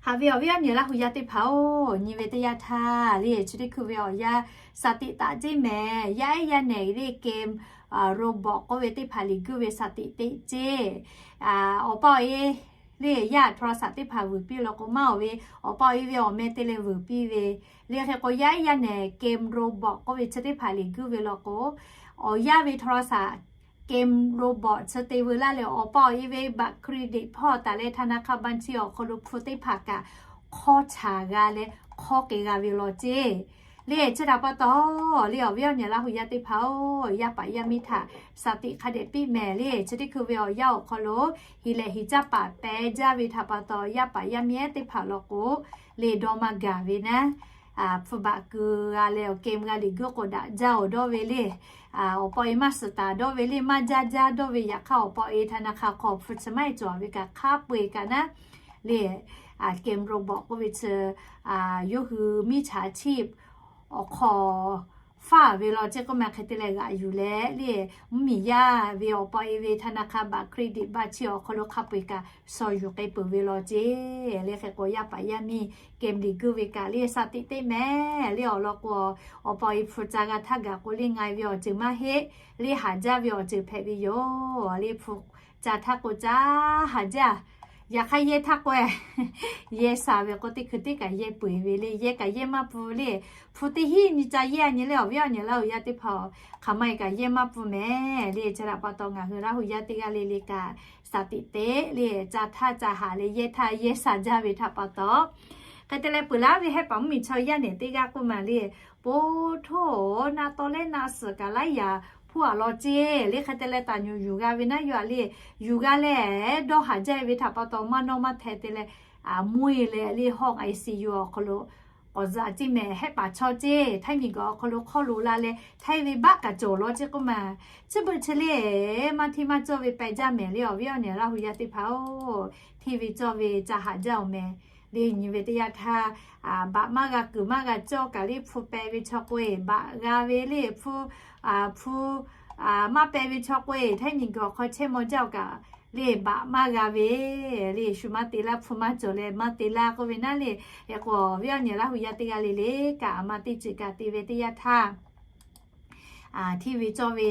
Haꞈ ve awˬ viˉ awˬ nyi Laˇ hu yaˇ teˇ hpaˍ-oˬ, nyi ve teˇ yanˇ htaˇ le chi teˇ hkui ve awˬ yanˇ สถิติ taꞈ ceˇ mehˍ. Yaˇ ehˉ yaˇ nehˬ le game Roblox k'oˆ ve teˇ hpaˍ liꞈ guˇ ve สถิติ ceˇ. Awˬ pa awˬ e le yaˇ โทรศัพท์ teˇ hpaˍ vuiˬ piˇ law k'o, maˇ awˬ ve awˬ pa awˬ e ve awˬ meh te leh vuiˬ piˇ ve le. Hk'e k'o yaˇ ehˉ yaˇ nehˬ game Roblox k'oˆ ve chi teˇ hpaˍ liꞈ guˇ ve law k'o, awˬ yanˇ ve โทรศัพท์ game Roblox chi te veu laˇ leh awˬ pa awˬ e ve บัตรเครดิต hpawˇ taˍ leh ธนาคารบัญชี awˬ hk'aw lo hpu teˇ hpaˍ kaꞈ hk'awˇ chaˍ g'a leh hk'awˇ k'ai g'a ve law ceˇ. Le chi htaꞈ pa taw le awˬ viˉ awˬ nyi Laˇ hu yaˇ teˇ hpaˍ-oˬ, yaˇ paˍ yaˇ miˇ htaꞈ สถิติ hk'a dehꞈ piˇ mehˍ le. Chi teˇ hkui ve awˬ yanˇ awˬ hk'aw lo heˍ lehˬ heˍ caˇ paˍ pehˇ jaˇ ve htaꞈ pa taw yaˇ paˍ yaˇ miˇ ehˉ teˇ hpaˍ law k'o, le dawˇ maˇ gaˬ ve naˉ, hpu baꞈ keu g'a leh awˬ game g'a liꞈ guˇ k'o daꞈ jaˇ-oˬ dawˇ ve le. Awˬ pa awˬ e maˇ suhˍ taˍ dawˇ ve le, maˇ jaˇ jaˇ dawˇ ve. Yaꞈ hk'aˇ awˬ pa awˬ e ธนาคาร hk'aw hpu chi maˇ heˆ cawˬ ve kaꞈ hk'a peu-eˬ kaꞈ naˉ le game Roblox k'oˆ ve chi yawˇ hui miˇ chaꞈ chi awˬ hk'aw faˇ ve law ceˇ k'oˆ ma. Hk'e te leh g'aꞈ yuˬ leh le mvuhˇmiˬ yaˇ ve awˬ pa awˬ e ve ธนาคาร บัตรเครดิต บัญชี awˬ hk'aw lo hk'a peu-eˬ kaꞈ shaw yuˬ k'ai peuˬ ve law ceˇ. Le hk'e k'o yaˇ paˍ yaˇ miˇ game liꞈ guˇ ve kaꞈ le สถิติ mehˍ le. Awˬ lawn k'o, awˬ pa awˬ e hpu ca g'a htaˇ gaˬ k'o le nga ve awˬ ceuˬ maˇ heˆ le, haˍ jaˇ ve awˬ ceuˬ hpehꞈ ve yoˬ le. Hpu ca htaˇ k'o ca haˍ jaˇ Yaꞈ hk'aˇ yehˇ htaˇ k'o, yehˇ sha ve k'o teˇ hkui teˇ kaꞈ yehˇ peu eˬ ve le, yehˇ kaꞈ yehˇ maˇ pun le. Hpu teˇ hinˉ nyi ca yehˇ a nyi le awˬ viˉ awˬ nyi Laˇ huˍ yaˇ teˇ hpaˍ-oˬ, hk'aˬ ma e kaꞈ yehˇ maˇ pun mehˍ le. Chi htaꞈ pa taw ngaˬ hui Laˇ huˍ yaˇ teˇ g'aˇ le le kaꞈ, shaˍ tiꞈ teꞈ le ca htaˇ ca haꞈ le yehˇ htaˇ yehˇ sha jaˇ ve htaꞈ pa taw, hk'e te leh peuˬ laˇ ve hehˆ paˍ mvuhˇmiˬ chaw yaˇ nehˬ teˇ g'aˇ k'oˆ ma le, po htoˇ naˆ tawˇ leh naˆ suhˍ kaꞈ laiˉ yaꞈ hpuˇ a law ceˇ le. Hk'e te leh taˍ nyuˬ yuˬ g'a ve naˉ yaꞈ le, yuˬ g'a leh dawˇ haˍ jaˇ ve htaꞈ pa taw maˇ nawˇ maˇ hteh te leh, mvuhˇ e leh le hawˇ I C U awˬ hk'aw lo k'awꞈ zaꞈ ceˇ mehˍ. Hehˆ paˍ chaw ceˇ htaiˇ miˬ guiˬ awˬ hk'aw lo hk'awˇ lo la leh htaiˇ ve baˆ kaꞈ cawˬ law ceˇ k'oˆ ma. Chi beuꞈ chi le maˇ hteˇ maˇ cawˇ ve peh jaˇ mehˍ le awˬ viˉ awˬ nyi Laˇ huˍ yaˇ teˇ hpaˍ-oˬ, hteˇ ve cawˇ ve ca haꞈ jaˇ-oˬ mehˍ. Le nyi ve teˇ yanˇ htaˇ, baꞈ maˇ g'a kuiˬ maˇ g'a cawˇ kaꞈ le hpu peh ve chaw k'o e baꞈ g'a ve le hpu, hpu maˇ peh ve chaw k'o e htaiˇ miˬ guiˬ awˬ hk'aw chehˇ maw jaˇ-oˬ kaꞈ le baꞈ maˇ g'a ve le shu maˇ te laˇ hpu maˇ cawˬ leh maˇ te laˇ k'oˆ ve naˉ le. Hk'e k'o awˬ viˉ awˬ nyi Laˇ huˍ yaˇ teˇ g'aˇ le le kaꞈ a ma teˇ ceuˬ kaꞈ te ve teˇ yanˇ htaˇ hteˇ ve cawˇ ve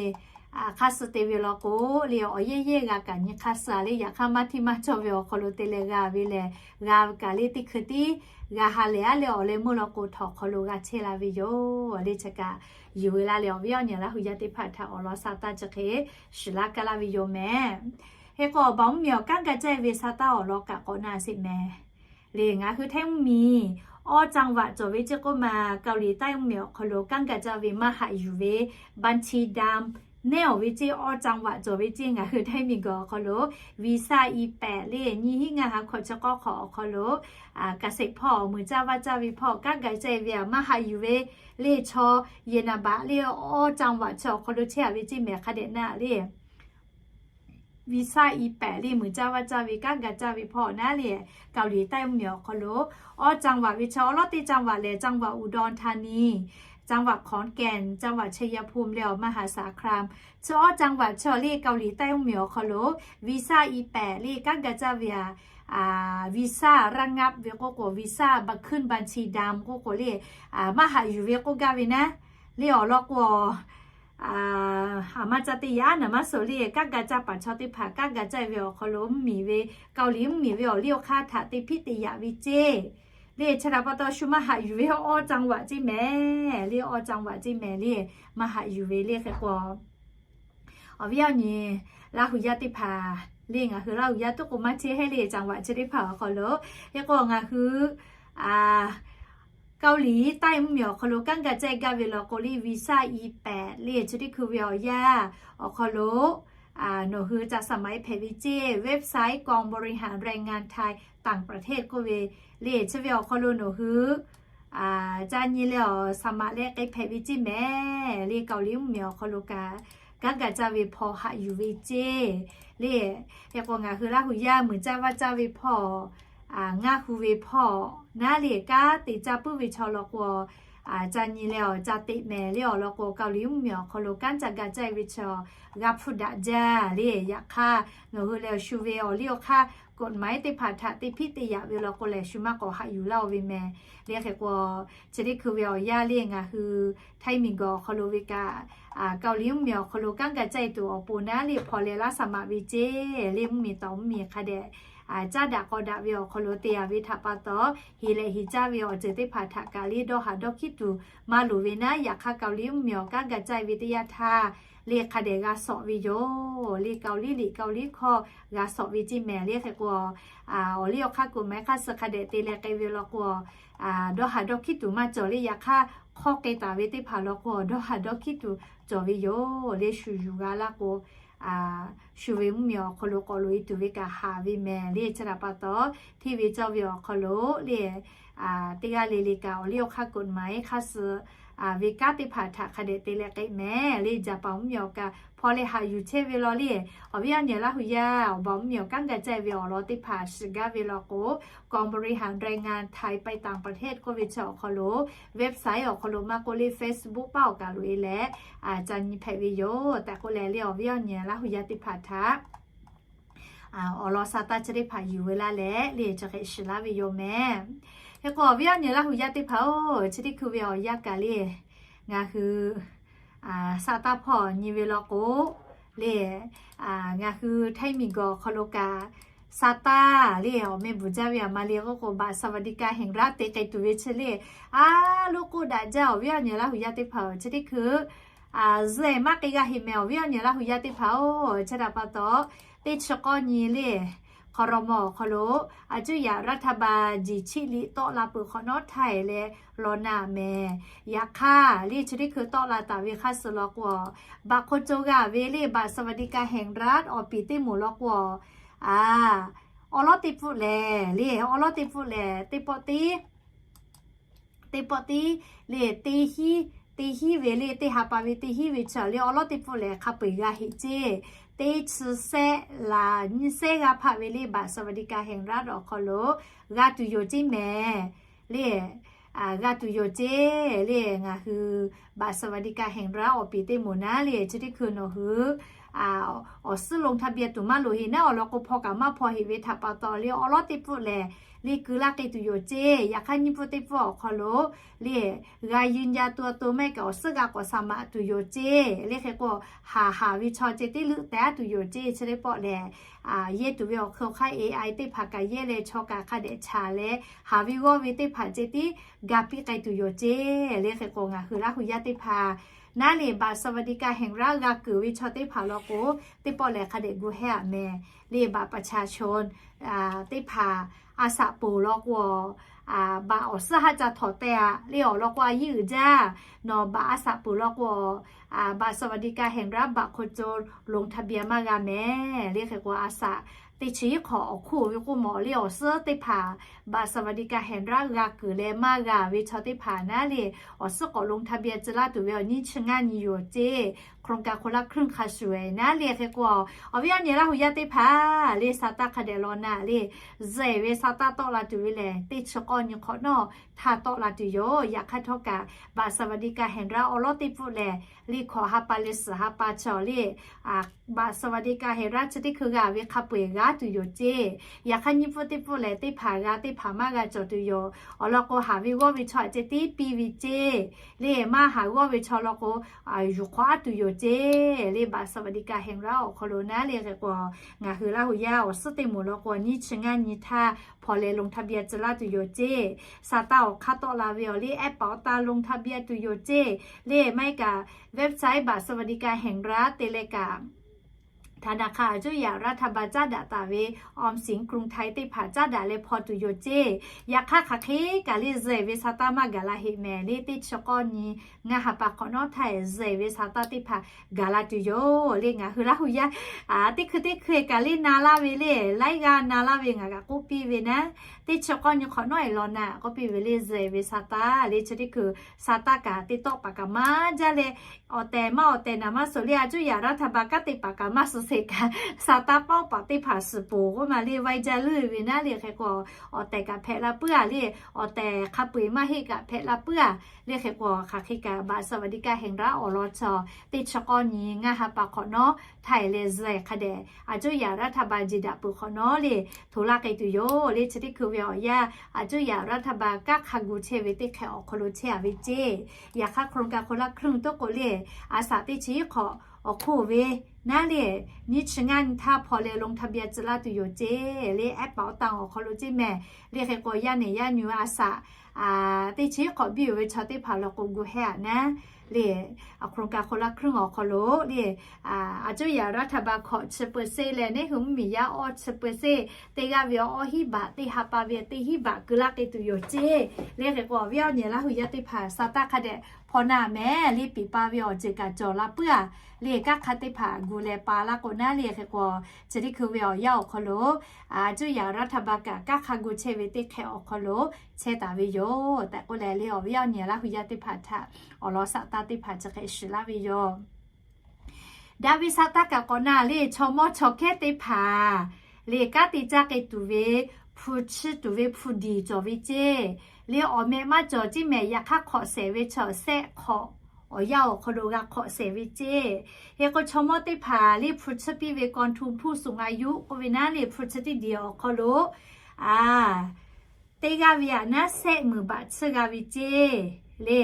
hk'aˇ suh te ve law k'o le awˬ yehˇ yehˇ g'a kaꞈ nyi hk'aˇ suh le. Yaꞈ hk'aˇ maˇ hteˇ maˇ cawˇ ve awˬ hk'aw lo te leh g'a ve lehˬ, g'a ve kaꞈ le teˇ hkui tiˉ g'a ha lehˬ a le awˬ leh meuˇ law k'o htawnˍ hk'aw lo g'a chehˇ la ve yoˬ le. Chi kaꞈ yuˬ ve laˇ le awˬ viˉ awˬ nyi Laˇ huˍ yaˇ teˇ hpaˍ htaꞈ awˬ lawn sa taˇ chi hk'e shiˍ laˇ kaˇ laˇ ve yoˬ mehˍ. Hk'e k'o awˬ baˬ mvuhˇmiˬ awˬ kanˉ ga caˇ ve sa taˇ awˬ lawn kaꞈ k'awꞈ na sheˍ mehˍ. Le ngaˬ hui htaiˇ mvuhˇmiˬ awˇ จังหวัด cawˬ ve ceˇ k'oˆ ma, Kaoˍliˍ taˆ mvuhˇmiˬ awˬ hk'aw lo kanˉ ga caˇ ve maˇ haꞈ yuˬ ve บัญชีดำ neˇ awˬ ve ceˇ awˇ จังหวัด cawˬ ve ceˇ ngaˬ hui htaiˇ miˬ guiˬ awˬ hk'aw lo visa i pehꞈ le nyiˇ hinˉ ngaˇ ha hkawꞈ chi k'awˇ hk'awꞈ awˬ hk'aw lo เกษตร hpawˇ muiˬ caˇ vaˇ caˇ ve hpawˇ kanˉ ga caˇ ve a maˇ haꞈ yuˬ ve le chaw yehˬ naˍ baꞈ le awˇ จังหวัด chi awˬ hk'aw lo chehˇ a ve ceˇ mehˍ hk'a dehꞈ na le visa i pehꞈ le muiˬ caˇ vaˇ caˇ ve kanˉ ga caˇ ve hpawˇ naˉ le Kaoˍliˍ taˆ mvuhˇmiˬ awˬ hk'aw lo awˇ จังหวัด ve chaw awˉ lawˉ teˇ จังหวัด lehˬ จังหวัดอุดรธานี จังหวัดขอนแก่น จังหวัดชัยภูมิ leh awˬ มหาสารคาม chi awˇ จังหวัด chi awˬ le Kaoˍliˍ taˆ mvuhˇmiˬ awˬ hk'aw lo visa i pehꞈ le kanˉ ga caˇ ve a visa ระงับ ve k'oˆ k'o visa บัญชีดำ k'oˆ k'o le maˇ haꞈ yuˬ ve k'oˆ gaˇ ve naˉ le awˬ lawn k'o a ma ca te yaꞈ naˍ maˇ suhˍ le kanˉ ga caˇ paˍ chaw teˇ hpaˍ kanˉ ga caˇ ve awˬ hk'aw lo mvuhˇmiˬ ve Kaoˍliˍ mvuhˇmiˬ ve awˬ liˇ awˬ hk'aˇ htaꞈ te hpiˆ te yaꞈ ve ceˇ le chi htaꞈ pa taw shu maˇ haꞈ yuˬ ve awˇ จังหวัด ceˇ mehˍ le awˇ จังหวัด ceˇ mehˍ le maˇ haꞈ yuˬ ve le hk'e k'o awˬ viˉ awˬ nyi Laˇ huˍ yaˇ teˇ hpaˍ le ngaˬ hui Laˇ huˍ yaˇ tuˉ k'o maˇ chehˇ heˆ le จังหวัด chi teˇ hpaˍ awˬ hk'aw lo hk'e k'o ngaˬ hui Kaoˍliˍ taˆ mvuhˇmiˬ awˬ hk'aw lo kanˉ ga caˇ gaˇ ve law k'o le visa i pehꞈ le chi teˇ hkui ve awˬ yanˇ awˬ hk'aw lo nawˬ hui ca สมัคร e hpehꞈ ve ceˇ เว็บไซต์ กองบริหารแรงงานไทยต่างประเทศ k'oˆ ve le chi ve awˬ hk'aw lo nawˬ hui ca nyi leh awˬ สมัคร leh k'ai hpehꞈ ve ceˇ mehˍ le Kaoˍliˍ mvuhˇmiˬ awˬ hk'aw lo kaꞈ kanˉ ga caˇ ve hpawˇ haꞈ yuˬ ve ceˇ le. Hk'e k'o ngaˬ hui Laˇ huˍ yaˇ muiˬ caˇ vaˇ caˇ ve hpawˇ ngaˇ hu ve hpawˇ naˉ le kanˉ te caˇ puiˉ ve chaw law k'o ca nyi leh awˬ ca teꞈ mehˍ le awˬ lawn k'o Kaoˍliˍ mvuhˇmiˬ awˬ hk'aw lo kanˉ ca ga caˇ ve chaw g'a hpuˇ daꞈ jaˇ le. Yaꞈ hk'aˇ nawˬ hui leh awˬ shu ve awˬ liˇ awˬ hk'aˇ กฎหมาย teˇ hpaˍ htaꞈ te hpiˆ te yaꞈ ve law k'o lehˬ shu maˇ k'awꞈ haꞈ yuˬ laˇ-oˬ ve mehˍ le hk'e k'o chi teˇ hkui ve awˬ yanˇ le ngaˬ hui htaiˇ miˬ guiˬ awˬ hk'aw lo ve kaꞈ Kaoˍliˍ mvuhˇmiˬ awˬ hk'aw lo kanˉ ga caˇ e tuˬ awˬ pon naˉ le hpawˇ leh laˇ สมัคร ve ceˇ le mvuhˇmiˬ tawˍ mvuhˇmiˬ hk'a dehꞈ caˉ daꞈ k'aw daꞈ ve awˬ hk'aw lo te yaꞈ ve htaꞈ pa taw heˍ leh heˍ caˇ ve awˬ ceuˬ teˇ hpaˍ htaꞈ kaꞈ le dawˇ haꞈ dawˇ hkiˉ tuˬ maˇ loˍ ve naˉ. Yaꞈ hk'aˇ Kaoˍliˍ mvuhˇmiˬ awˬ kanˉ ga caˇ e ve teˇ yanˇ htaˇ le hk'a dehꞈ g'a sawꞈ ve yoˬ le Kaoˍliˍ liꞈ Kaoˍliˍ hkawˇ g'a sawꞈ ve ceˇ mehˍ le hk'e k'o awˬ liˇ awˬ hk'aˇ กฎหมาย hk'aˇ suh hk'a dehꞈ te leh k'ai ve law k'o dawˇ haꞈ dawˇ hkiˉ tuˬ maˇ cawˬ le. Yaꞈ hk'aˇ hk'awˇ k'ai taˍ ve teˇ hpaˍ law k'o dawˇ haꞈ dawˇ hkiˉ tuˬ cawˬ ve yoˬ le shu yuˬ g'a laˇ k'o shu ve mvuhˇmiˬ awˬ hk'aw lo k'awꞈ loꞈ e tuˬ ve kaꞈ haꞈ ve mehˍ le chi htaꞈ pa taw hteˇ ve cawˇ ve awˬ hk'aw lo le teˇ g'aˇ le le kaꞈ awˬ liˇ awˬ hk'aˇ กฎหมาย hk'aˇ suh ve kanˉ teˇ hpaˍ htaꞈ hk'a dehꞈ te leh k'ai mehˍ le. Jaˍpaˍ mvuhˇmiˬ awˬ kaꞈ hpawˇ leh haꞈ yuˬ chehˇ ve law le awˬ viˉ awˬ nyi Laˇ huˍ yaˇ awˬ baˬ mvuhˇmiˬ awˬ kanˉ ga caˇ ve awˬ lawn teˇ hpaˍ shiˍ gaˇ ve law k'o กองบริหารแรงงานไทยไปต่างประเทศ k'oˆ ve chi awˬ hk'aw lo website awˬ hk'aw lo maˇ k'oˆ le Facebook paˉ awˬ kaꞈ loꞈ e leh ca nyi hpehꞈ ve yoˬ. Tehꞈ k'oˆ leh le awˬ viˉ awˬ nyi Laˇ huˍ yaˇ teˇ hpaˍ htaꞈ awˬ lawn sa taˇ chi teˇ hpaˍ yuˬ ve laˇ leh le chi hk'e shiˍ laˇ ve yoˬ mehˍ. Hk'e k'o awˬ viˉ awˬ nyi Laˇ huˍ yaˇ teˇ hpaˍ-oˬ, chi teˇ hkui ve awˬ yanˇ kaꞈ le ngaˬ hui sa taˇ hpawˇ nyi ve law k'o le ngaˬ hui htaiˇ miˬ guiˬ awˬ hk'aw lo kaꞈ Saˍtanˍ le awˬ meh bvuhˬ jaˇ ve aˬ ma le k'oˆ k'o, บัตรสวัสดิการแห่งรัฐ te k'ai tuˬ ve chi le, a loˉ k'oˆ daꞈ jaˇ. Awˬ viˉ awˬ nyi Laˇ hu yaˇ teˇ hpaˍ-oˬ, chi teˇ hkui zuhꞈ maˇ k'ai g'a heꞈ mehˍ. Awˬ viˉ awˬ nyi Laˇ hu yaˇ teˇ hpaˍ-oˬ, chi htaꞈ pa taw, teˇ chi k'awˇ nyi le ครม. awˬ hk'aw lo อนุญาตรัฐบาล jiˬ chiˆ liꞈ tawˆ la peuˬ hk'awꞈ nawˉ htaˇ e leh law naˆ mehˍ. Yaꞈ hk'aˇ le chi teˇ hkui tawˆ la taˍ ve hk'aˇ suh law k'o, บัตรคนจน g'a ve le บัตรสวัสดิการแห่งรัฐ awˬ piˍ teˇ moˍ law k'o, a awˉ lawˉ teˇ pfuhˆ lehˬ le, awˉ lawˉ teˇ pfuhˆ lehˬ teˇ pawˆ tiˉ teˇ pawˆ tiˉ le, teˇ hinˉ, teˇ hinˉ ve le, teˇ ha pa ve teˇ hinˉ ve chi le awˉ lawˉ teˇ pfuhˆ lehˬ hk'a peu-eˬ g'a heꞈ ceˇ. Teˇ chi sehˆ laˬ nyiˇ sehˆ g'a hpaˆ ve le บัตรสวัสดิการแห่งรัฐ awˬ hk'aw lo g'a tuˬ yoˬ ceˇ mehˍ le. G'a tuˬ yoˬ ceˇ le. Ngaˬ hui บัตรสวัสดิการแห่งรัฐ awˬ piˍ teˇ moˍ naˉ le chi teˇ hkui nawˬ hui awˬ suhˉ ลงทะเบียน tuˬ maˇ loˍ heꞈ naˉ awˬ lawn k'o, hpaw kaꞈ maˇ hpaw heꞈ ve htaꞈ pa taw le awˉ lawˉ teˇ pfuhˆ lehˬ le ku laˇ k'ai tuˬ yoˬ ceˇ. Yaꞈ hk'aˇ nyiˇ pfuhˆ teˇ pfuhˆ awˬ hk'aw lo le g'a ยืนยันตัวตน maˇ heˆ kaꞈ awˬ suhˉ g'a k'awꞈ สมัคร tuˬ yoˬ ceˇ. Le hk'e k'o, haˍ haˍ ve chaw ceh tiˉ leuˆ teh aˉ tuˬ yoˬ ceˇ. Chi teˇ pawˆ lehˬ, yehˇ tuˬ ve awˬ hk'e awˬ hk'aˇ A I teˇ hpaˍ kaꞈ yehˇ leh chaw kaꞈ hk'a dehꞈ chaˍ leh, haˍ ve g'awˇ ve teˇ hpaˍ ceh tiˉ ga piˇ k'ai tuˬ yoˬ ceˇ. Le hk'e k'o, ngaˬ hui Laˇ hu yaˇ teˇ hpaˍ naˉ le บัตรสวัสดิการแห่งรัฐ g'a keunˍ ve chaw teˇ hpaˍ law k'o, teˇ pawˆ lehˬ hk'a dehꞈ gu hehˉ aꞈ mehˍ. Le บัตรประชาชน teˇ hpaˍ a shaꞈ ponˬ law k'o, บัตร awˬ suhˉ haˉ ca htawnˍ teh aꞈ le awˬ lawn k'o, a yiˇ uiˍ jaˇ. Nawˬ บัตร a shaꞈ ponˬ law k'o, บัตรสวัสดิการแห่งรัฐ บัตรคนจน ลงทะเบียน maˇ g'a mehˍ. Le hk'e k'o, a shaꞈ teˇ chi iˉ hk'awꞈ awˬ hk'oˆ ve k'oˆ mawˬ le awˬ suhˉ teˇ hpaˍ บัตรสวัสดิการแห่งรัฐ g'a keunˍ leh maˇ g'a ve chaw teˇ hpaˍ naˉ le, awˬ suhˉ k'awꞈ ลงทะเบียน tcuh laˇ tuˬ ve awˬ nyi chi ngaˇ nyi yoˬ ceˇ. โครงการคนละครึ่ง hk'a shuˍ eˬ naˉ le hk'e k'o, awˬ viˉ awˬ nyi Laˇ hu yaˇ teˇ hpaˍ le saˍtanˍ hk'a dehꞈ law naˆ le, zuhꞈ ve saˍtanˍ tawˆ la tuˬ ve lehˬ, teˇ chi k'awˇ nyi hk'awꞈ nawˉ htaˇ tawˆ la tuˬ yoˬ. Yaꞈ hk'aˇ htawˇ kaꞈ บัตรสวัสดิการแห่งรัฐ awˉ lawˉ teˇ pfuhˆ lehˬ, le hkawꞈ ha pa leh suhˍ ha pa chaw le บัตรสวัสดิการแห่งรัฐ chi teˇ hkui g'a ve hk'a peu-eˬ g'a tuˬ yoˬ ceˇ. Yaꞈ hk'aˇ nyiˇ pfuhˆ teˇ pfuhˆ lehˬ, teˇ hpaˍ g'a teˇ hpaˍ maˇ g'a cawˬ tuˬ yoˬ. Awˬ lawn k'o, haˍ ve g'awˇ ve chaw ceh tiˉ piˇ ve ceˇ. Le maˇ haˍ g'awˇ ve chaw law k'o, yuˬ hk'awꞈ aˉ tuˬ yoˬ ceˇ. Le บัตรสวัสดิการแห่งรัฐ awˬ hk'aw lo naˉ le hk'e k'o, ngaˬ hui Laˇ hu yaˇ awˬ suhˉ teˇ moˍ law k'o, nyiˇ chi ngaˇ nyi htaˇ hpaw leh ลงทะเบียน tcuh laˇ tuˬ yoˬ ceˇ. Saˍtanˍ awˬ hk'aˇ tawˆ la ve awˬ le แอปเป๋าตัง ลงทะเบียน tuˬ yoˬ ceˇ. Le maˇ heˆ kaꞈ website บัตรสวัสดิการแห่งรัฐ te leh kaꞈ ธนาคาร อาจจะอยาก รัฐบาล caˉ daꞈ taˍ ve ออมสิน กรุงไทย teˇ hpaˍ caˉ daꞈ leh hpaw tuˬ yoˬ ceˇ. Yaꞈ hk'aˇ hk'aˬ hk'e kaꞈ le zuhꞈ ve saˍtanˍ maˇ gaˬ la heꞈ mehˍ. Le teˇ chi k'awˇ nyi ngaˇ ha pa hk'awꞈ nawˉ htaˇ zuhꞈ ve saˍtanˍ teˇ hpaˍ gaˬ la tuˬ yoˬ. Le ngaˬ hui Laˇ hu yaˇ teˇ hkui teˇ hkui kaꞈ le na laˇ ve le, laiˉ g'aˇ na laˇ ve ngaˬ kaꞈ k'oˆ piˇ ve naˉ, teˇ chi k'awˇ nyi hk'awꞈ nawˉ e law naˆ k'oˆ piˇ ve le zuhꞈ ve saˍtanˍ le chi teˇ hkui saˍtanˍ kaꞈ teˇ tawˆ paˍ kaꞈ maˇ jaˇ leh, awˬ tehˬ maˇ awˬ tehˬ naˍ maˇ suhˍ le อาจจะอยาก รัฐบาล kanˉ te paˍ kaꞈ maˇ suhˍ sheˍ kaꞈ saˍtanˍ pawˆ paˍ teˇ hpaˍ suhˍ poˬ k'oˆ ma le vaiˇ jaˇ leuˉ ve naˉ le hk'e k'o, awˬ tehˬ kaꞈ hpehꞈ la puiˉ a le, awˬ tehˬ hk'a peu-eˬ maˇ heˆ kaꞈ hpehꞈ la puiˉ a. Le hk'e k'o hk'aˬ hk'e kaꞈ บัตรสวัสดิการแห่งรัฐ awˬ lawn chaw teˇ chi k'awˇ nyi ngaˇ ha pa hk'awꞈ nawˉ htaˇ e leh zuhꞈ hk'a dehꞈ อาจจะอยาก รัฐบาล jeˬ daꞈ peuˬ hk'awꞈ nawˉ le hto laˇ k'ai tuˬ yoˬ. Le chi teˇ hkui ve awˬ yanˇ อาจจะอยาก รัฐบาล kanˉ hk'a gu chehˇ ve teˇ hk'e awˬ hk'aw lo chehˇ a ve ceˇ. Yaꞈ hk'aˇ โครงการคนละครึ่ง toˉ k'o le, a shaꞈ teˇ chi iˉ hk'awꞈ awˬ hk'oˆ ve naˉ le, nyiˇ chi ngaˇ nyi htaˇ hpaw leh ลงทะเบียน tcuh laˇ tuˬ yoˬ ceˇ. Le แอปเป๋าตัง awˬ hk'aw lo ceˇ mehˍ. Le hk'e k'o yaˇ nehˬ yaˇ nyi a shaꞈ teˇ chi iˉ hk'awꞈ biˇ oˬ ve chaw teˇ hpaˍ law k'o gu hehˉ a naˉ le, โครงการคนละครึ่ง awˬ hk'aw lo le อาจจะอยาก รัฐบาล hkawꞈ chi เปอร์เซ็นต์ leh neˇ hui mvuhˇmiˬ yaˇ awˇ chi เปอร์เซ็นต์ teˇ g'aˇ ve awˇ hinˉ baꞈ, teˇ ha pa ve teˇ hinˉ baꞈ keu laˇ k'ai tuˬ yoˬ ceˇ. Le hk'e k'o awˬ viˉ awˬ nyi Laˇ hu yaˇ teˇ hpaˍ saˍtanˍ hk'a dehꞈ hpaw naˆ mehˍ. Le piˍ pa ve awˬ ceuˬ kaꞈ cawˬ la puiˉ a. Le kanˉ hk'a teˇ hpaˍ gu leh pa laˇ k'o naˉ le hk'e k'o, chi teˇ hkui ve awˬ yanˇ awˬ hk'aw lo อาจจะอยาก รัฐบาล kaꞈ kanˉ hk'a gu chehˇ ve teˇ hk'e awˬ hk'aw lo chehˇ taˍ ve yoˬ tehꞈ k'oˆ leh le awˬ viˉ awˬ nyi Laˇ hu yaˇ teˇ hpaˍ htaꞈ awˬ lawn saˍtanˍ teˇ hpaˍ chi hk'e shiˍ laˇ ve yoˬ. Daꞈ ve saˍtanˍ kaꞈ k'awꞈ na le chaw mawˇ chaw kehˉ teˇ hpaˍ le kanˉ te caˇ k'ai tuˬ ve hpu chiˇ tuˬ ve hpu diˬ cawˬ ve ceˇ. Le awˬ meh maˇ cawˬ ceˇ mehˍ. Yaꞈ hk'aˇ hk'awꞈ shehˍ ve chaw sehˆ hk'awꞈ awˬ yanˇ awˬ hk'aw lo g'a hk'awꞈ shehˍ ve ceˇ. Hk'e k'o chaw mawˇ teˇ hpaˍ le hpu chiˇ piˇ ve กองทุนผู้สูงอายุ k'oˆ ve naˉ le hpu chiˇ teˇ diˬ awˬ hk'aw lo a teˇ g'aˇ ve aꞈ naˉ sehˆ muiˬ baꞈ chiˇ g'a ve ceˇ le.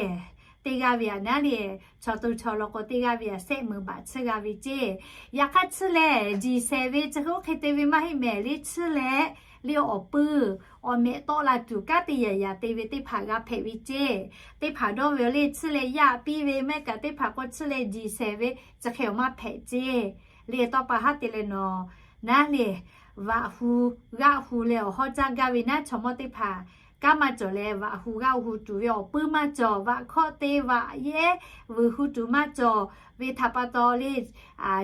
teˇ g'aˇ ve aꞈ naˉ le, chaw to chaw law k'o teˇ g'aˇ ve aꞈ sehˆ meunˍ baꞈ tsuhˇ g'a ve ceˇ. Yaꞈ hk'aˇ chi lehˬ, diˬ shehˍ ve chi hk'e oˇ hk'e te ve maˇ heˆ mehˍ le, chi lehˬ le awˬ pui awˬ mehꞈ tawˆ la tuˬ kanˉ te yaꞈ yaꞈ te ve teˇ hpaˍ g'a hpehꞈ ve ceˇ. Teˇ hpaˍ dawˇ ve le, chi lehˬ yaˇ piˇ ve mehˆ kaꞈ teˇ hpaˍ k'o chi lehˬ diˬ shehˍ ve chi hk'e awˬ maˇ hpehꞈ ceˇ. Le tawˇ pa haˉ te leh nawˬ naˉ le, vaꞈ hu g'aˆ hu leh awˬ hawˉ caˇ gaˇ ve naˉ, chaw mawˇ teˇ hpaˍ kanˉ maˇ cawˬ leh vaꞈ hu g'aˆ hu tuˬ ve awˬ puiˉ maˇ cawˬ, vaꞈ hkawˆ te vaꞈ yehˉ vuiˬ hu tuˬ maˇ cawˬ ve htaꞈ pa taw le,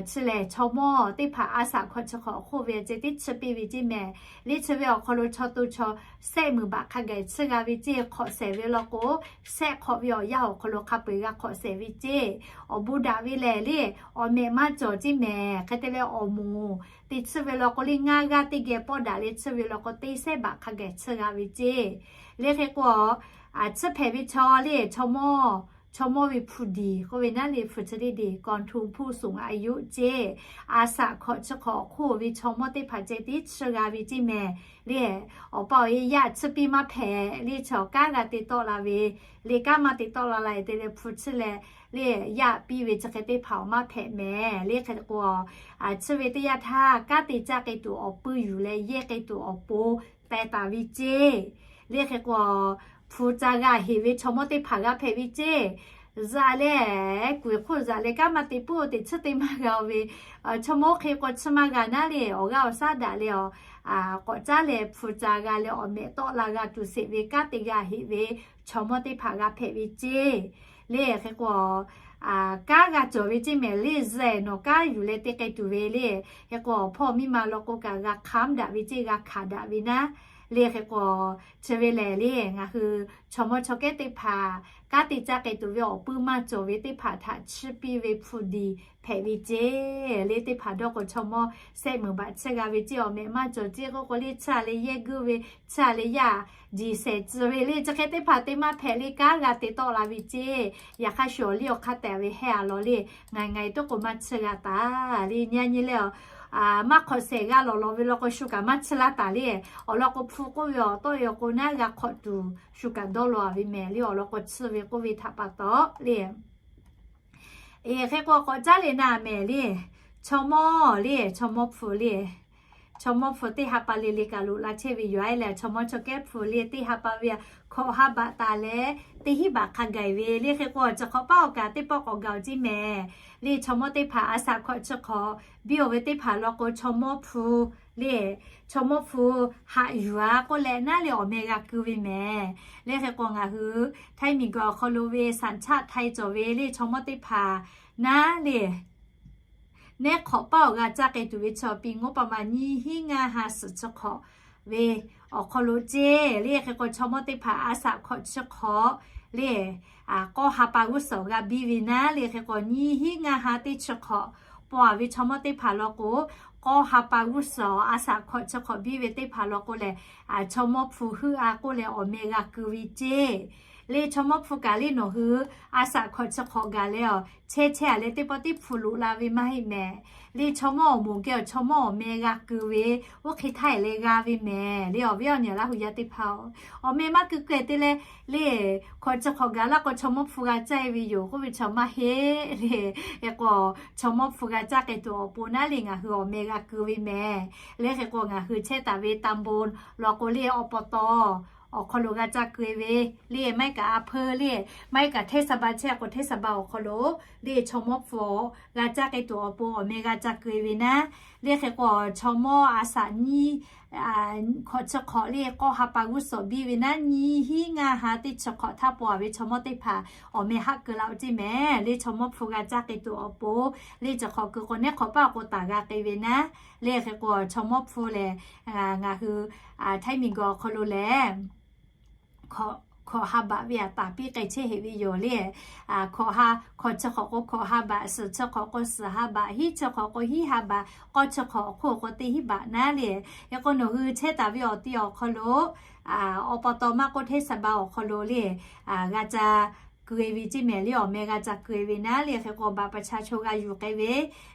chi lehˬ chaw mawˇ teˇ hpaˍ a shaꞈ hkawꞈ chi hk'awꞈ hk'oˆ ve ceh tiˉ chiˇ piˇ ve ceˇ mehˍ. Le chi ve awˬ hk'aw lo chaw to chaw sehˆ meunˍ baꞈ hk'a gaˬ chiˇ g'a ve ceˇ. Hk'awꞈ shehˍ ve law k'o, sehˆ hk'awꞈ ve awˬ yanˇ awˬ hk'aw lo hk'a peu-eˬ g'a hk'awꞈ shehˍ ve ceˇ. Awˬ bon daꞈ ve lehˬ le, awˬ mehꞈ maˇ cawˬ ceˇ mehˍ. Hk'e te leh awˬ moˍ te chiˇ ve law k'o le, ngaˇ g'aˇ teˇ geh pawˆ daꞈ leh chiˇ ve law k'o, teˇ sehˉ baꞈ hk'a gaˬ chiˇ g'a ve ceˇ. Le hk'e k'o, a chiˇ hpehꞈ ve chaw le, chaw mawˇ, chaw mawˇ ve hpu diˬ k'oˆ ve naˉ le, hpu chi teˇ diˬ ก่อนถูกผู้สูงอายุ ceˇ. A shaꞈ hkawꞈ chi hk'awꞈ hk'oˆ ve chaw mawˇ teˇ hpaˍ ceh tiˉ chiˇ g'a ve ceˇ mehˍ le. Awˬ pa awˬ e yaˇ chiˇ piˇ maˇ hpehꞈ le, chaw kanˉ g'a te tawˆ la ve le, kanˉ maˇ te tawˆ la la te leh hpu chiˇ leh le, yaˇ piˇ ve chi hk'e teˇ hpaˍ awˬ maˇ hpehꞈ mehˍ. Le hk'e k'o, a chiˇ ve teˇ yanˇ htaˇ kanˉ te caˇ k'ai tuˬ awˬ pui yuˬ leh yehˇ k'ai tuˬ awˬ pon teh taˍ ve ceˇ. Le hk'e k'o, hpu ca g'a heꞈ ve chaw mawˇ teˇ hpaˍ g'a hpehꞈ ve ceˇ. Zaꞈ leh, kuˬ eˬ hk'oˆ zaꞈ leh kanˉ maˇ te puiˉ te chiˇ te maˇ g'a ve chaw mawˇ hk'e k'o chiˇ maˇ g'a naˉ le, awˬ g'aˇ awˬ shaˉ daꞈ leh awˬ k'awꞈ caˉ leh hpu ca g'a leh awˬ mehꞈ tawˆ la g'a tuˬ sheˍ ve kanˉ te g'a heꞈ ve chaw mawˇ teˇ hpaˍ g'a hpehꞈ ve ceˇ. Le hk'e k'o, kanˉ g'a cawˬ ve ceˇ mehˍ le, zaꞈ nawˬ kanˉ yuˬ leh te k'ai tuˬ ve le. Hk'e k'o, hpawˇ miˇ ma law k'o kaꞈ g'a hk'aˉ daꞈ ve ceˇ, g'a hkanˍ daꞈ ve naˉ. Le hk'e k'o, chi ve lehˬ le, ngaˬ hui chaw mawˇ chaw kehˉ teˇ hpaˍ kanˉ te caˇ k'ai tuˬ ve awˬ pui maˇ cawˬ ve teˇ hpaˍ htaꞈ chiˇ piˇ ve hpu diˬ hpehꞈ ve ceˇ. Le teˇ hpaˍ dawˇ k'o chaw mawˇ sehˆ meunˍ baꞈ chiˇ g'a ve ceˇ, awˬ mehꞈ maˇ cawˬ ceˇ k'oˆ k'o le, chiˇ a leh yehˇ guˇ ve, chiˇ a leh yaˇ diˬ shehˍ tcuh ve le, chi hk'e teˇ hpaˍ te maˇ hpehꞈ le, kanˉ g'a te tawˆ la ve ceˇ. Yaꞈ hk'aˇ shu awˬ liˇ awˬ hk'aˇ tehꞈ ve hehˇ a law le, ngaˬ ngaˬ e toˉ k'o maˇ chiˇ g'a taˍ le, nyi a nyi le, maˇ hk'awꞈ shehˍ g'a lawˬ lawˬ ve law k'o shu kaꞈ maˇ chiˇ laˇ taˍ le. Awˬ lawn k'o hpu k'oˆ ve awˬ tawˆ e awˬ k'o naˉ g'a hk'awꞈ tuˬ shu kaꞈ dawˇ law a ve mehˍ le, awˬ lawn k'o chiˇ ve k'oˆ ve htaꞈ pa taw le. Eˬ, hk'e k'o k'awꞈ caˉ le naˍ mehˍ le, chaw mawˇ le, chaw mawˇ hpu le, chaw mawˇ hpu teˇ ha pa le le kaꞈ loꞈ la chehˇ ve yoˬ a le. Chaw mawˇ chaw kehˉ hpu le teˇ ha pa ve hkawꞈ ha baꞈ taˍ leh teˇ hinˉ baꞈ hk'a gaˬ ve le. Hk'e k'o chi hk'awꞈ paˉ awˬ kaꞈ teˇ pawˆ k'awꞈ gaˬ oˬ ceˇ mehˍ le. Chaw mawˇ teˇ hpaˍ a shaꞈ hkawꞈ chi hk'awꞈ biˇ oˬ ve teˇ hpaˍ law k'o chaw mawˇ hpu le, chaw mawˇ hpu haꞈ yuˬ a k'oˆ leh naˉ le awˬ meh g'a keu ve mehˍ. Le hk'e k'o ngaˬ hui htaiˇ miˬ guiˬ awˬ hk'aw lo ve saˍ chaˆ htaiˇ cawˬ ve le chaw mawˇ teˇ hpaˍ naˉ le nehˉ hk'awꞈ paˉ awˬ g'a caˇ k'ai tuˬ ve chaw pi งบประมาณ nyiˇ hinˉ ngaˇ ha suhˍ chi hk'awꞈ ve awˬ hk'aw lo ceˇ. Le hk'e k'o chaw mawˇ teˇ hpaˍ a shaꞈ hkawꞈ chi hk'awꞈ le k'awˇ ha pa g'uˇ suhˍ g'a biˇ ve naˉ le hk'e k'o nyiˇ hinˉ ngaˇ ha teˇ chi hk'awꞈ paw a ve chaw mawˇ teˇ hpaˍ law k'o, k'awˇ ha pa g'uˇ suhˍ a shaꞈ hkawꞈ chi hk'awꞈ biˇ ve teˇ hpaˍ law k'o lehˬ, chaw mawˇ hpu heuˆ a k'oˆ leh awˬ meh g'a keu ve ceˇ. Le chaw mawˇ hpu kaꞈ le nawˬ hui a shaꞈ hkawꞈ chi hk'awꞈ gaˬ leh awˬ chehˇ chehˇ a leh teˇ pawˆ teˇ hpu loꞈ la ve maˇ heˆ mehˍ. Le chaw mawˇ awˬ moˍ geh awˬ chaw mawˇ awˬ meh g'a keu ve oˇ hk'e htaˇ e leh g'a ve mehˍ. Le awˬ viˉ awˬ nyi Laˇ huˍ yaˇ teˇ hpaˍ-oˬ, awˬ meh maˇ keu keu te leh le hkawꞈ chi hk'awꞈ gaˬ laˇ k'o chaw mawˇ hpu g'a caˇ e ve yoˬ k'oˆ ve chaw maˇ heˆ le. Hk'e k'o chaw mawˇ hpu g'a caˇ k'ai tuˬ awˬ pon naˉ le ngaˬ hui awˬ meh g'a keu ve mehˍ. Le hk'e k'o ngaˬ hui chehˇ taˍ ve ตำบล law k'o le awˬ pa taw awˬ hk'aw lo g'a caˇ keu e ve le maˇ heˆ kaꞈ a hpeu le maˇ heˆ kaꞈ เทศบาล chehˇ k'o เทศบาล awˬ hk'aw lo le chaw mawˇ hpu g'a caˇ k'ai tuˬ awˬ pon awˬ meh g'a caˇ keu e ve naˉ. Le hk'e k'o chaw mawˇ a shaꞈ nyiˇ hkawꞈ chi hk'awꞈ le k'awˇ ha pa g'uˇ suhˍ biˇ ve naˉ nyiˇ hinˉ ngaˇ ha teˇ chi hk'awꞈ htaˇ paw a ve chaw mawˇ teˇ hpaˍ awˬ meh haˆ keu la oˬ ceˇ mehˍ. Le chaw mawˇ hpu g'a caˇ k'ai tuˬ awˬ pon le chi hk'awꞈ keu k'o nehˉ hk'awꞈ paˉ awˬ k'o taˍ g'a k'ai ve naˉ. Le hk'e k'o chaw mawˇ hpu lehˬ ngaˬ hui htaiˇ miˬ guiˬ awˬ hk'aw lo lehˬ hkawꞈ ha baꞈ ve aꞈ taˍ piˇ k'ai chehˇ heꞈ ve yoˬ le. Hkawꞈ ha, hkawꞈ chi hk'awꞈ k'o hkawꞈ ha baꞈ, suhˍ chi hk'awꞈ k'o suhˍ ha baꞈ, hinˉ chi hk'awꞈ k'o hinˉ ha baꞈ, k'awˇ chi hk'awꞈ awˬ hk'oˆ k'o teˇ hinˉ baꞈ naˉ le. Hk'e k'o nawˬ hui chehˇ taˍ ve awˬ ti awˬ hk'aw lo awˬ pa taw maˇ k'oˆ เทศบาล awˬ hk'aw lo le g'a ca keu e ve ceˇ mehˍ le. Awˬ meh g'a ca keu e ve naˉ le hk'e k'o บัตรประชาชน g'a yuˬ k'ai ve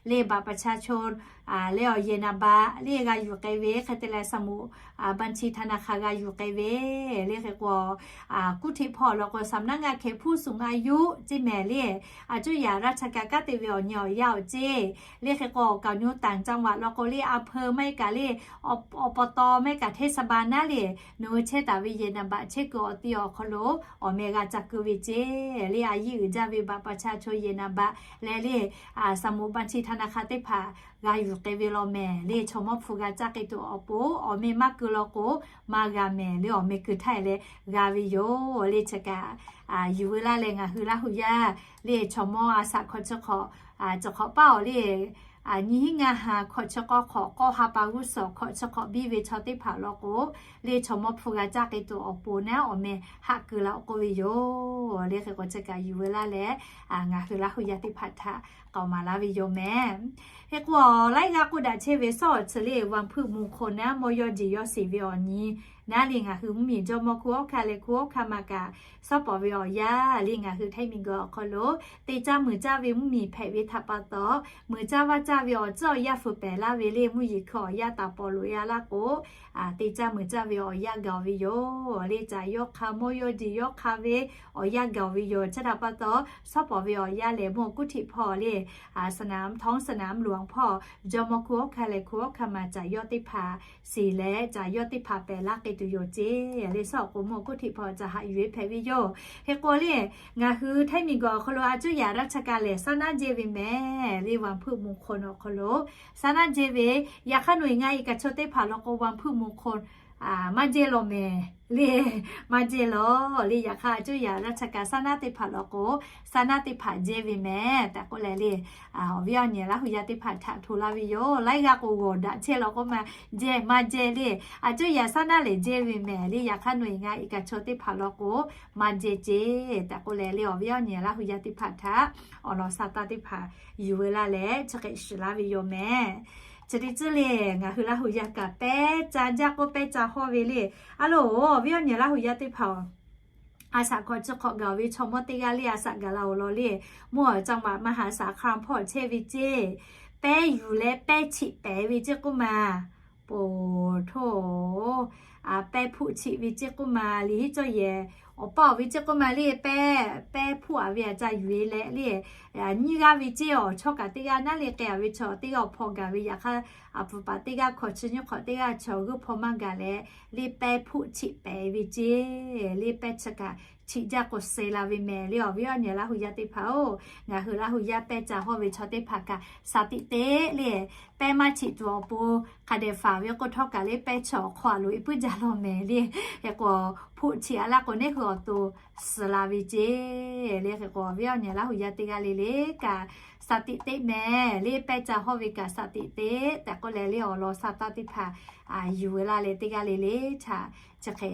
le. บัตรประชาชน leh awˬ yehˬ นามบัตร le g'a yuˬ k'ai ve hk'e te leh สมุดบัญชีธนาคาร g'a yuˬ k'ai ve le hk'e k'o, kuˇ hteꞈ hpawˇ law k'o สำนักงานเขตผู้สูงอายุ ceˇ mehˍ le. A cuˇ yaꞈ ราชการ kanˉ te ve awˬ nyi awˬ yanˇ awˬ ceˇ le hk'e k'o, awˬ kaˍ awˬ nyi ต่างจังหวัด law k'o le อำเภอ maˇ heˆ kaꞈ le, อบต. maˇ heˆ kaꞈ เทศบาล naˉ le, nawˬ hui chehˇ taˍ ve yehˬ นามบัตร chehˇ kuiˬ awˬ ti awˬ hk'aw lo awˬ meh g'a ca keu ve ceˇ le. A yiˇ uiˍ jaˇ ve บัตรประชาชน yehˬ นามบัตร leh le, สมุดบัญชีธนาคาร teˇ hpaˍ g'a yuˬ k'ai ve law mehˍ le. Chaw mawˇ hpu g'a caˇ k'ai tuˬ awˬ pon awˬ meh maˇ keu law k'o maˇ g'a mehˍ le. Awˬ meh keu htaˇ leh g'a ve yoˬ le. Chi kaꞈ yuˬ ve laˇ leh ngaˬ hui Laˇ hu yaˇ le chaw mawˇ a shaꞈ hkawꞈ chi hk'awꞈ, chi hk'awꞈ paˉ awˬ le nyiˇ hinˉ ngaˇ ha hkawꞈ chi k'awˇ hk'awꞈ k'awˇ ha pa g'uˇ suhˍ hkawꞈ chi hk'awꞈ biˇ ve chaw teˇ hpaˍ law k'o le, chaw mawˇ hpu g'a caˇ k'ai tuˬ awˬ pon naˉ awˬ meh haꞈ keu la k'oˆ ve yoˬ le. Hk'e k'o chi kaꞈ yuˬ ve laˇ leh ngaˬ hui Laˇ hu yaˇ teˇ hpaˍ htaꞈ k'aoˍ maˍ laˇ ve yoˬ mehˍ. Hk'e k'o, laiˉ g'aˇ k'oˆ daꞈ chehˇ ve สอง chi le วันพฤหัสมงคล naˉ, mawˇ yawˇ jeˬ yawˇ sheˍ ve awˬ nyi naˉ le, ngaˬ hui mvuhˇmiˬ jawˇmawˇ hkunˉ hawˉ hkanˇ leh hkunˉ hawˉ hkanˇ ma kaꞈ shawˉ pawˍ ve awˬ yanˇ le, ngaˬ hui Htaiˇ miˬguiˬ awˬ hk'aw lo teˇ caˇ muiˬ caˇ ve mvuhˇmiˬ hpehꞈ ve htaꞈ pa taw, muiˬ caˇ vaˇ caˇ ve awˬ tcuhˉ awˬ yanˇ feu pehˍ laˇ ve le, mvuhˇ yeˬ hkui awˬ yanˇ taˍ pawˍ loꞈ e a laˇ k'o, teˇ caˇ muiˬ caˇ ve awˬ yanˇ gaˬ ve yoˬ le. Caˍ yawˇ hk'a mawˇ yawˇ jeˬ yawˇ hk'a ve awˬ yanˇ gaˬ ve yoˬ. Chi htaꞈ pa taw, shawˉ pawˍ ve awˬ yanˇ lehˬ mvuhˇ kuˉ hteꞈ hpawˇ le, สนาม, ท้องสนามหลวง hpawˇ jawˇmawˇ hkunˉ hawˉ hkanˇ leh hkunˉ hawˉ hkanˇ ma caˍ yawˇ teˇ hpaˍ sheˍ leh, caˍ yawˇ teˇ hpaˍ pehˍ laˇ k'ai tuˬ yoˬ ceˇ le. Shawˉ awˬ k'o mvuhˇ kuˉ hteꞈ hpawˇ caˍ haꞈ yuˬ e hpehꞈ ve yoˬ. Hk'e k'o le, ngaˬ hui Htaiˇ miˬguiˬ awˬ hk'aw lo a cuˇ yaꞈ ราชการ lehˬ สาม naˉ jehˇ ve mehˍ le. วันพฤหัสมงคล awˬ hk'aw lo สาม naˉ jehˇ ve, yaꞈ hk'aˇ nawˬ e ngaˬ iˉ kaꞈ chaw teˇ hpaˍ law k'o วันพฤหัสมงคล maˇ jehˇ law mehˍ le. Maˇ jehˇ law le. Yaꞈ hk'aˇ a cuˇ yaꞈ ราชการ สาม naˉ teˇ hpaˍ law k'o, สาม naˉ teˇ hpaˍ jehˇ ve mehˍ tehꞈ k'oˆ leh le, awˬ viˉ awˬ nyi Laˇ hu yaˇ teˇ hpaˍ htaꞈ hto laˇ ve yoˬ. Laiˉ g'aˇ k'o g'awˬ daꞈ chehˇ law k'o maˇ jehˇ, maˇ jehˇ le. A cuˇ yaꞈ สาม naˉ lehˬ jehˇ ve mehˍ le. Yaꞈ hk'aˇ nawˬ e ngaˬ iˉ kaꞈ chaw teˇ hpaˍ law k'o maˇ jehˇ ceˇ tehꞈ k'oˆ leh le, awˬ viˉ awˬ nyi Laˇ hu yaˇ teˇ hpaˍ htaꞈ awˬ lawn sha taˇ teˇ hpaˍ yuˬ ve laˇ leh chi hk'e shiˍ laˇ ve yoˬ mehˍ. Chi teˇ tcuhˉ le, ngaˬ hui Laˇ hu yaˇ kaꞈ pehˇ ca jaˇ k'oˆ pehˇ ca hawˇ ve le. A loˬ, awˬ viˉ awˬ nyi Laˇ hu yaˇ teˇ hpaˍ-oˬ, a shaꞈ hkawꞈ chi hk'awꞈ gaˬ ve chaw mawˇ teˇ g'aˇ le, a shaꞈ gaˬ la awˬ lawn le, mvuhˇ awˬ จังหวัดมหาสารคาม hpawˇ chehˇ ve ceˇ, pehˇ yuˬ leh pehˇ cheꞈ pehˍ ve ceˇ k'oˆ ma. Poˬ htoˇ, pehˇ hpuˆ cheꞈ ve ceˇ k'oˆ ma le, hiˉ cawˇ yehˬ awˬ paˇ awˬ ve ceˇ k'oˆ ma le, pehˇ, pehˇ hpuˆ a ve a ca yuˬ e leh le, nyiˇ g'aˇ ve ceˇ awˬ chawˇ kaꞈ teˇ g'aˇ naˉ le, k'ai a ve chaw teˇ g'aˇ awˬ hpaw gaˬ ve, yaꞈ hk'aˇ a pfuhˍ paˍ teˇ g'aˇ hkawꞈ chi nyiˇ hk'awꞈ teˇ g'aˇ chaw g'uˇ hpaw maˇ gaˬ leh le, pehˇ hpuˆ cheꞈ pehˍ ve ceˇ le, pehˇ chi kaꞈ cheꞈ jaˇ k'o suh la ve mehˍ le. Awˬ viˉ awˬ nyi Laˇ hu yaˇ teˇ hpaˍ-oˬ, ngaˬ hui Laˇ hu yaˇ pehˇ ca hawˇ ve chaw teˇ hpaˍ kaꞈ shaˍ tiꞈ teꞈ le, pehˇ maˇ cheꞈ tuˬ awˬ pon hk'a dehꞈ faˍ ve k'oˆ htawˇ kaꞈ le, pehˇ chi awˬ hk'aw a loꞈ e puiˉ jaˇ law mehˍ le. Hk'e k'o, hpuˆ cheꞈ a laˇ k'o neˇ hui awˬ to suh la ve ceˇ le. Hk'e k'o, awˬ viˉ awˬ nyi Laˇ hu yaˇ teˇ g'aˇ le le kaꞈ shaˍ tiꞈ teꞈ mehˍ le, pehˇ ca hawˇ ve kaꞈ shaˍ tiꞈ teꞈ tehꞈ k'oˆ leh le, awˬ lawn sha taˇ teˇ hpaˍ yuˬ ve laˇ leh teˇ g'aˇ le le htaꞈ chi hk'e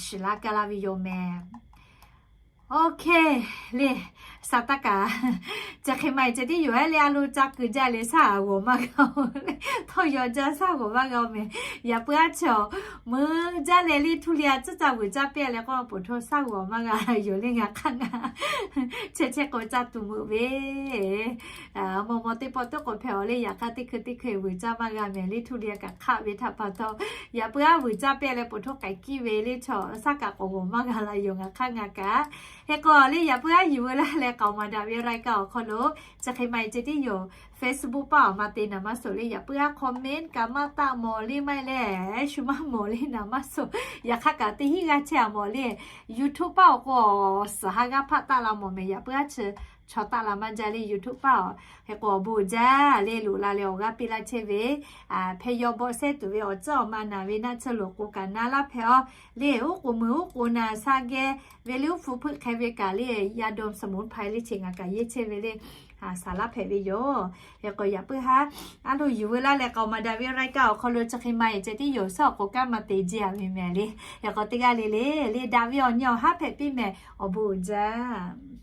shiˍ laˇ kaˇ laˇ ve yoˬ mehˍ. Oˇ hk'e le, sha taˇ kaꞈ, chi hk'e ma e ceh tiˉ yoˬ ehˉ le, a lo ca kuiˬ jaˇ leh shaˉ g'awˬ maˇ g'a-oˬ le, htawˇ yaw jaˇ shaˉ g'awˬ maˇ g'a-oˬ mehˍ. Yaꞈ puiˉ aˉ chi awˬ meuˇ jaˇ leh le, htuˇ le a tcuhˉ ca vuiˬ caˇ piˇ leh k'o, poˬ htoˇ shaˉ g'awˬ maˇ g'a yoˬ le, ngaˬ hk'aˇ ngaˬ chehˇ chehˇ k'o ca tuˬ meuꞈ ve maw maw teˇ pawˆ teˇ k'o hpehꞈ-oˬ le, yaꞈ hk'aˇ teˇ hkui teˇ hkui vuiˬ caˇ maˇ g'a mehˍ le, htuˇ le kaꞈ hk'aˆ ve htaꞈ pa taw, yaꞈ puiˉ aˉ vuiˬ caˇ piˇ leh poˬ htoˇ k'ai kiˇ ve le, chaw shaˉ kaꞈ k'awꞈ g'awˬ maˇ g'a la yoˬ, ngaˬ hk'aˇ ngaˬ kaꞈ. Hk'e k'o le, yaꞈ puiˉ aˉ yuˬ ve laˇ leh k'aoˍ maˍ daꞈ ve รายการ awˬ hk'aw lo chi hk'e ma e ceh tiˉ yoˬ. Facebook paˆ awˬ ma te naˍ maˇ soˍ le, yaꞈ puiˉ aˉ comment kaꞈ maˇ taˆ mawˬ le, maˇ heˆ leh shu maˇ mawˬ le naˍ maˇ soˍ. Yaꞈ hk'aˇ kaꞈ teˇ hinˉ g'aˇ chehˇ a mawˬ le, YouTube paˆ awˬ k'o suhˍ ha g'aˇ hpaˆ taˆ la mawˬ mehˍ, yaꞈ puiˉ aˉ chi chaw taˆ la maˇ jaˇ le, YouTube paˆ awˬ. Hk'e k'o awˬ bon uiˍ jaˇ le, loꞈ la leh awˬ g'aˇ piˇ laˇ chehˇ ve, hpeh yaw bawˆ sehˉ tuˬ ve awˬ tcuhˉ awˬ ma naˍ ve naˆ tsuhˇ loˍ k'o kaꞈ na laˇ hpehꞈ-oˬ le. Oˉ k'oˍ meuˬ oˉ k'oˍ naˍ sha geh ve le, oˉ hpu hpeuˆ hk'e ve kaꞈ le, ยาดมสมุนไพร le chi ngaˬ kaꞈ yeˇ chehˇ ve le, shaˍ laˇ hpehꞈ ve yoˬ. Hk'e k'o yaꞈ puiˉ haˉ aˉ lo yuˬ ve laˇ leh k'aoˍ maˍ daꞈ ve รายการ awˬ hk'aw lo chi hk'e ma e ceh tiˉ yoˬ. Shaˉ awˬ k'o kanˉ maˇ te jehˇ a ve mehˍ le. Hk'e k'o teˇ g'aˇ le le le daꞈ ve awˬ nyi awˬ haˉ hpehꞈ piˇ mehˍ, awˬ bon uiˍ jaˇ.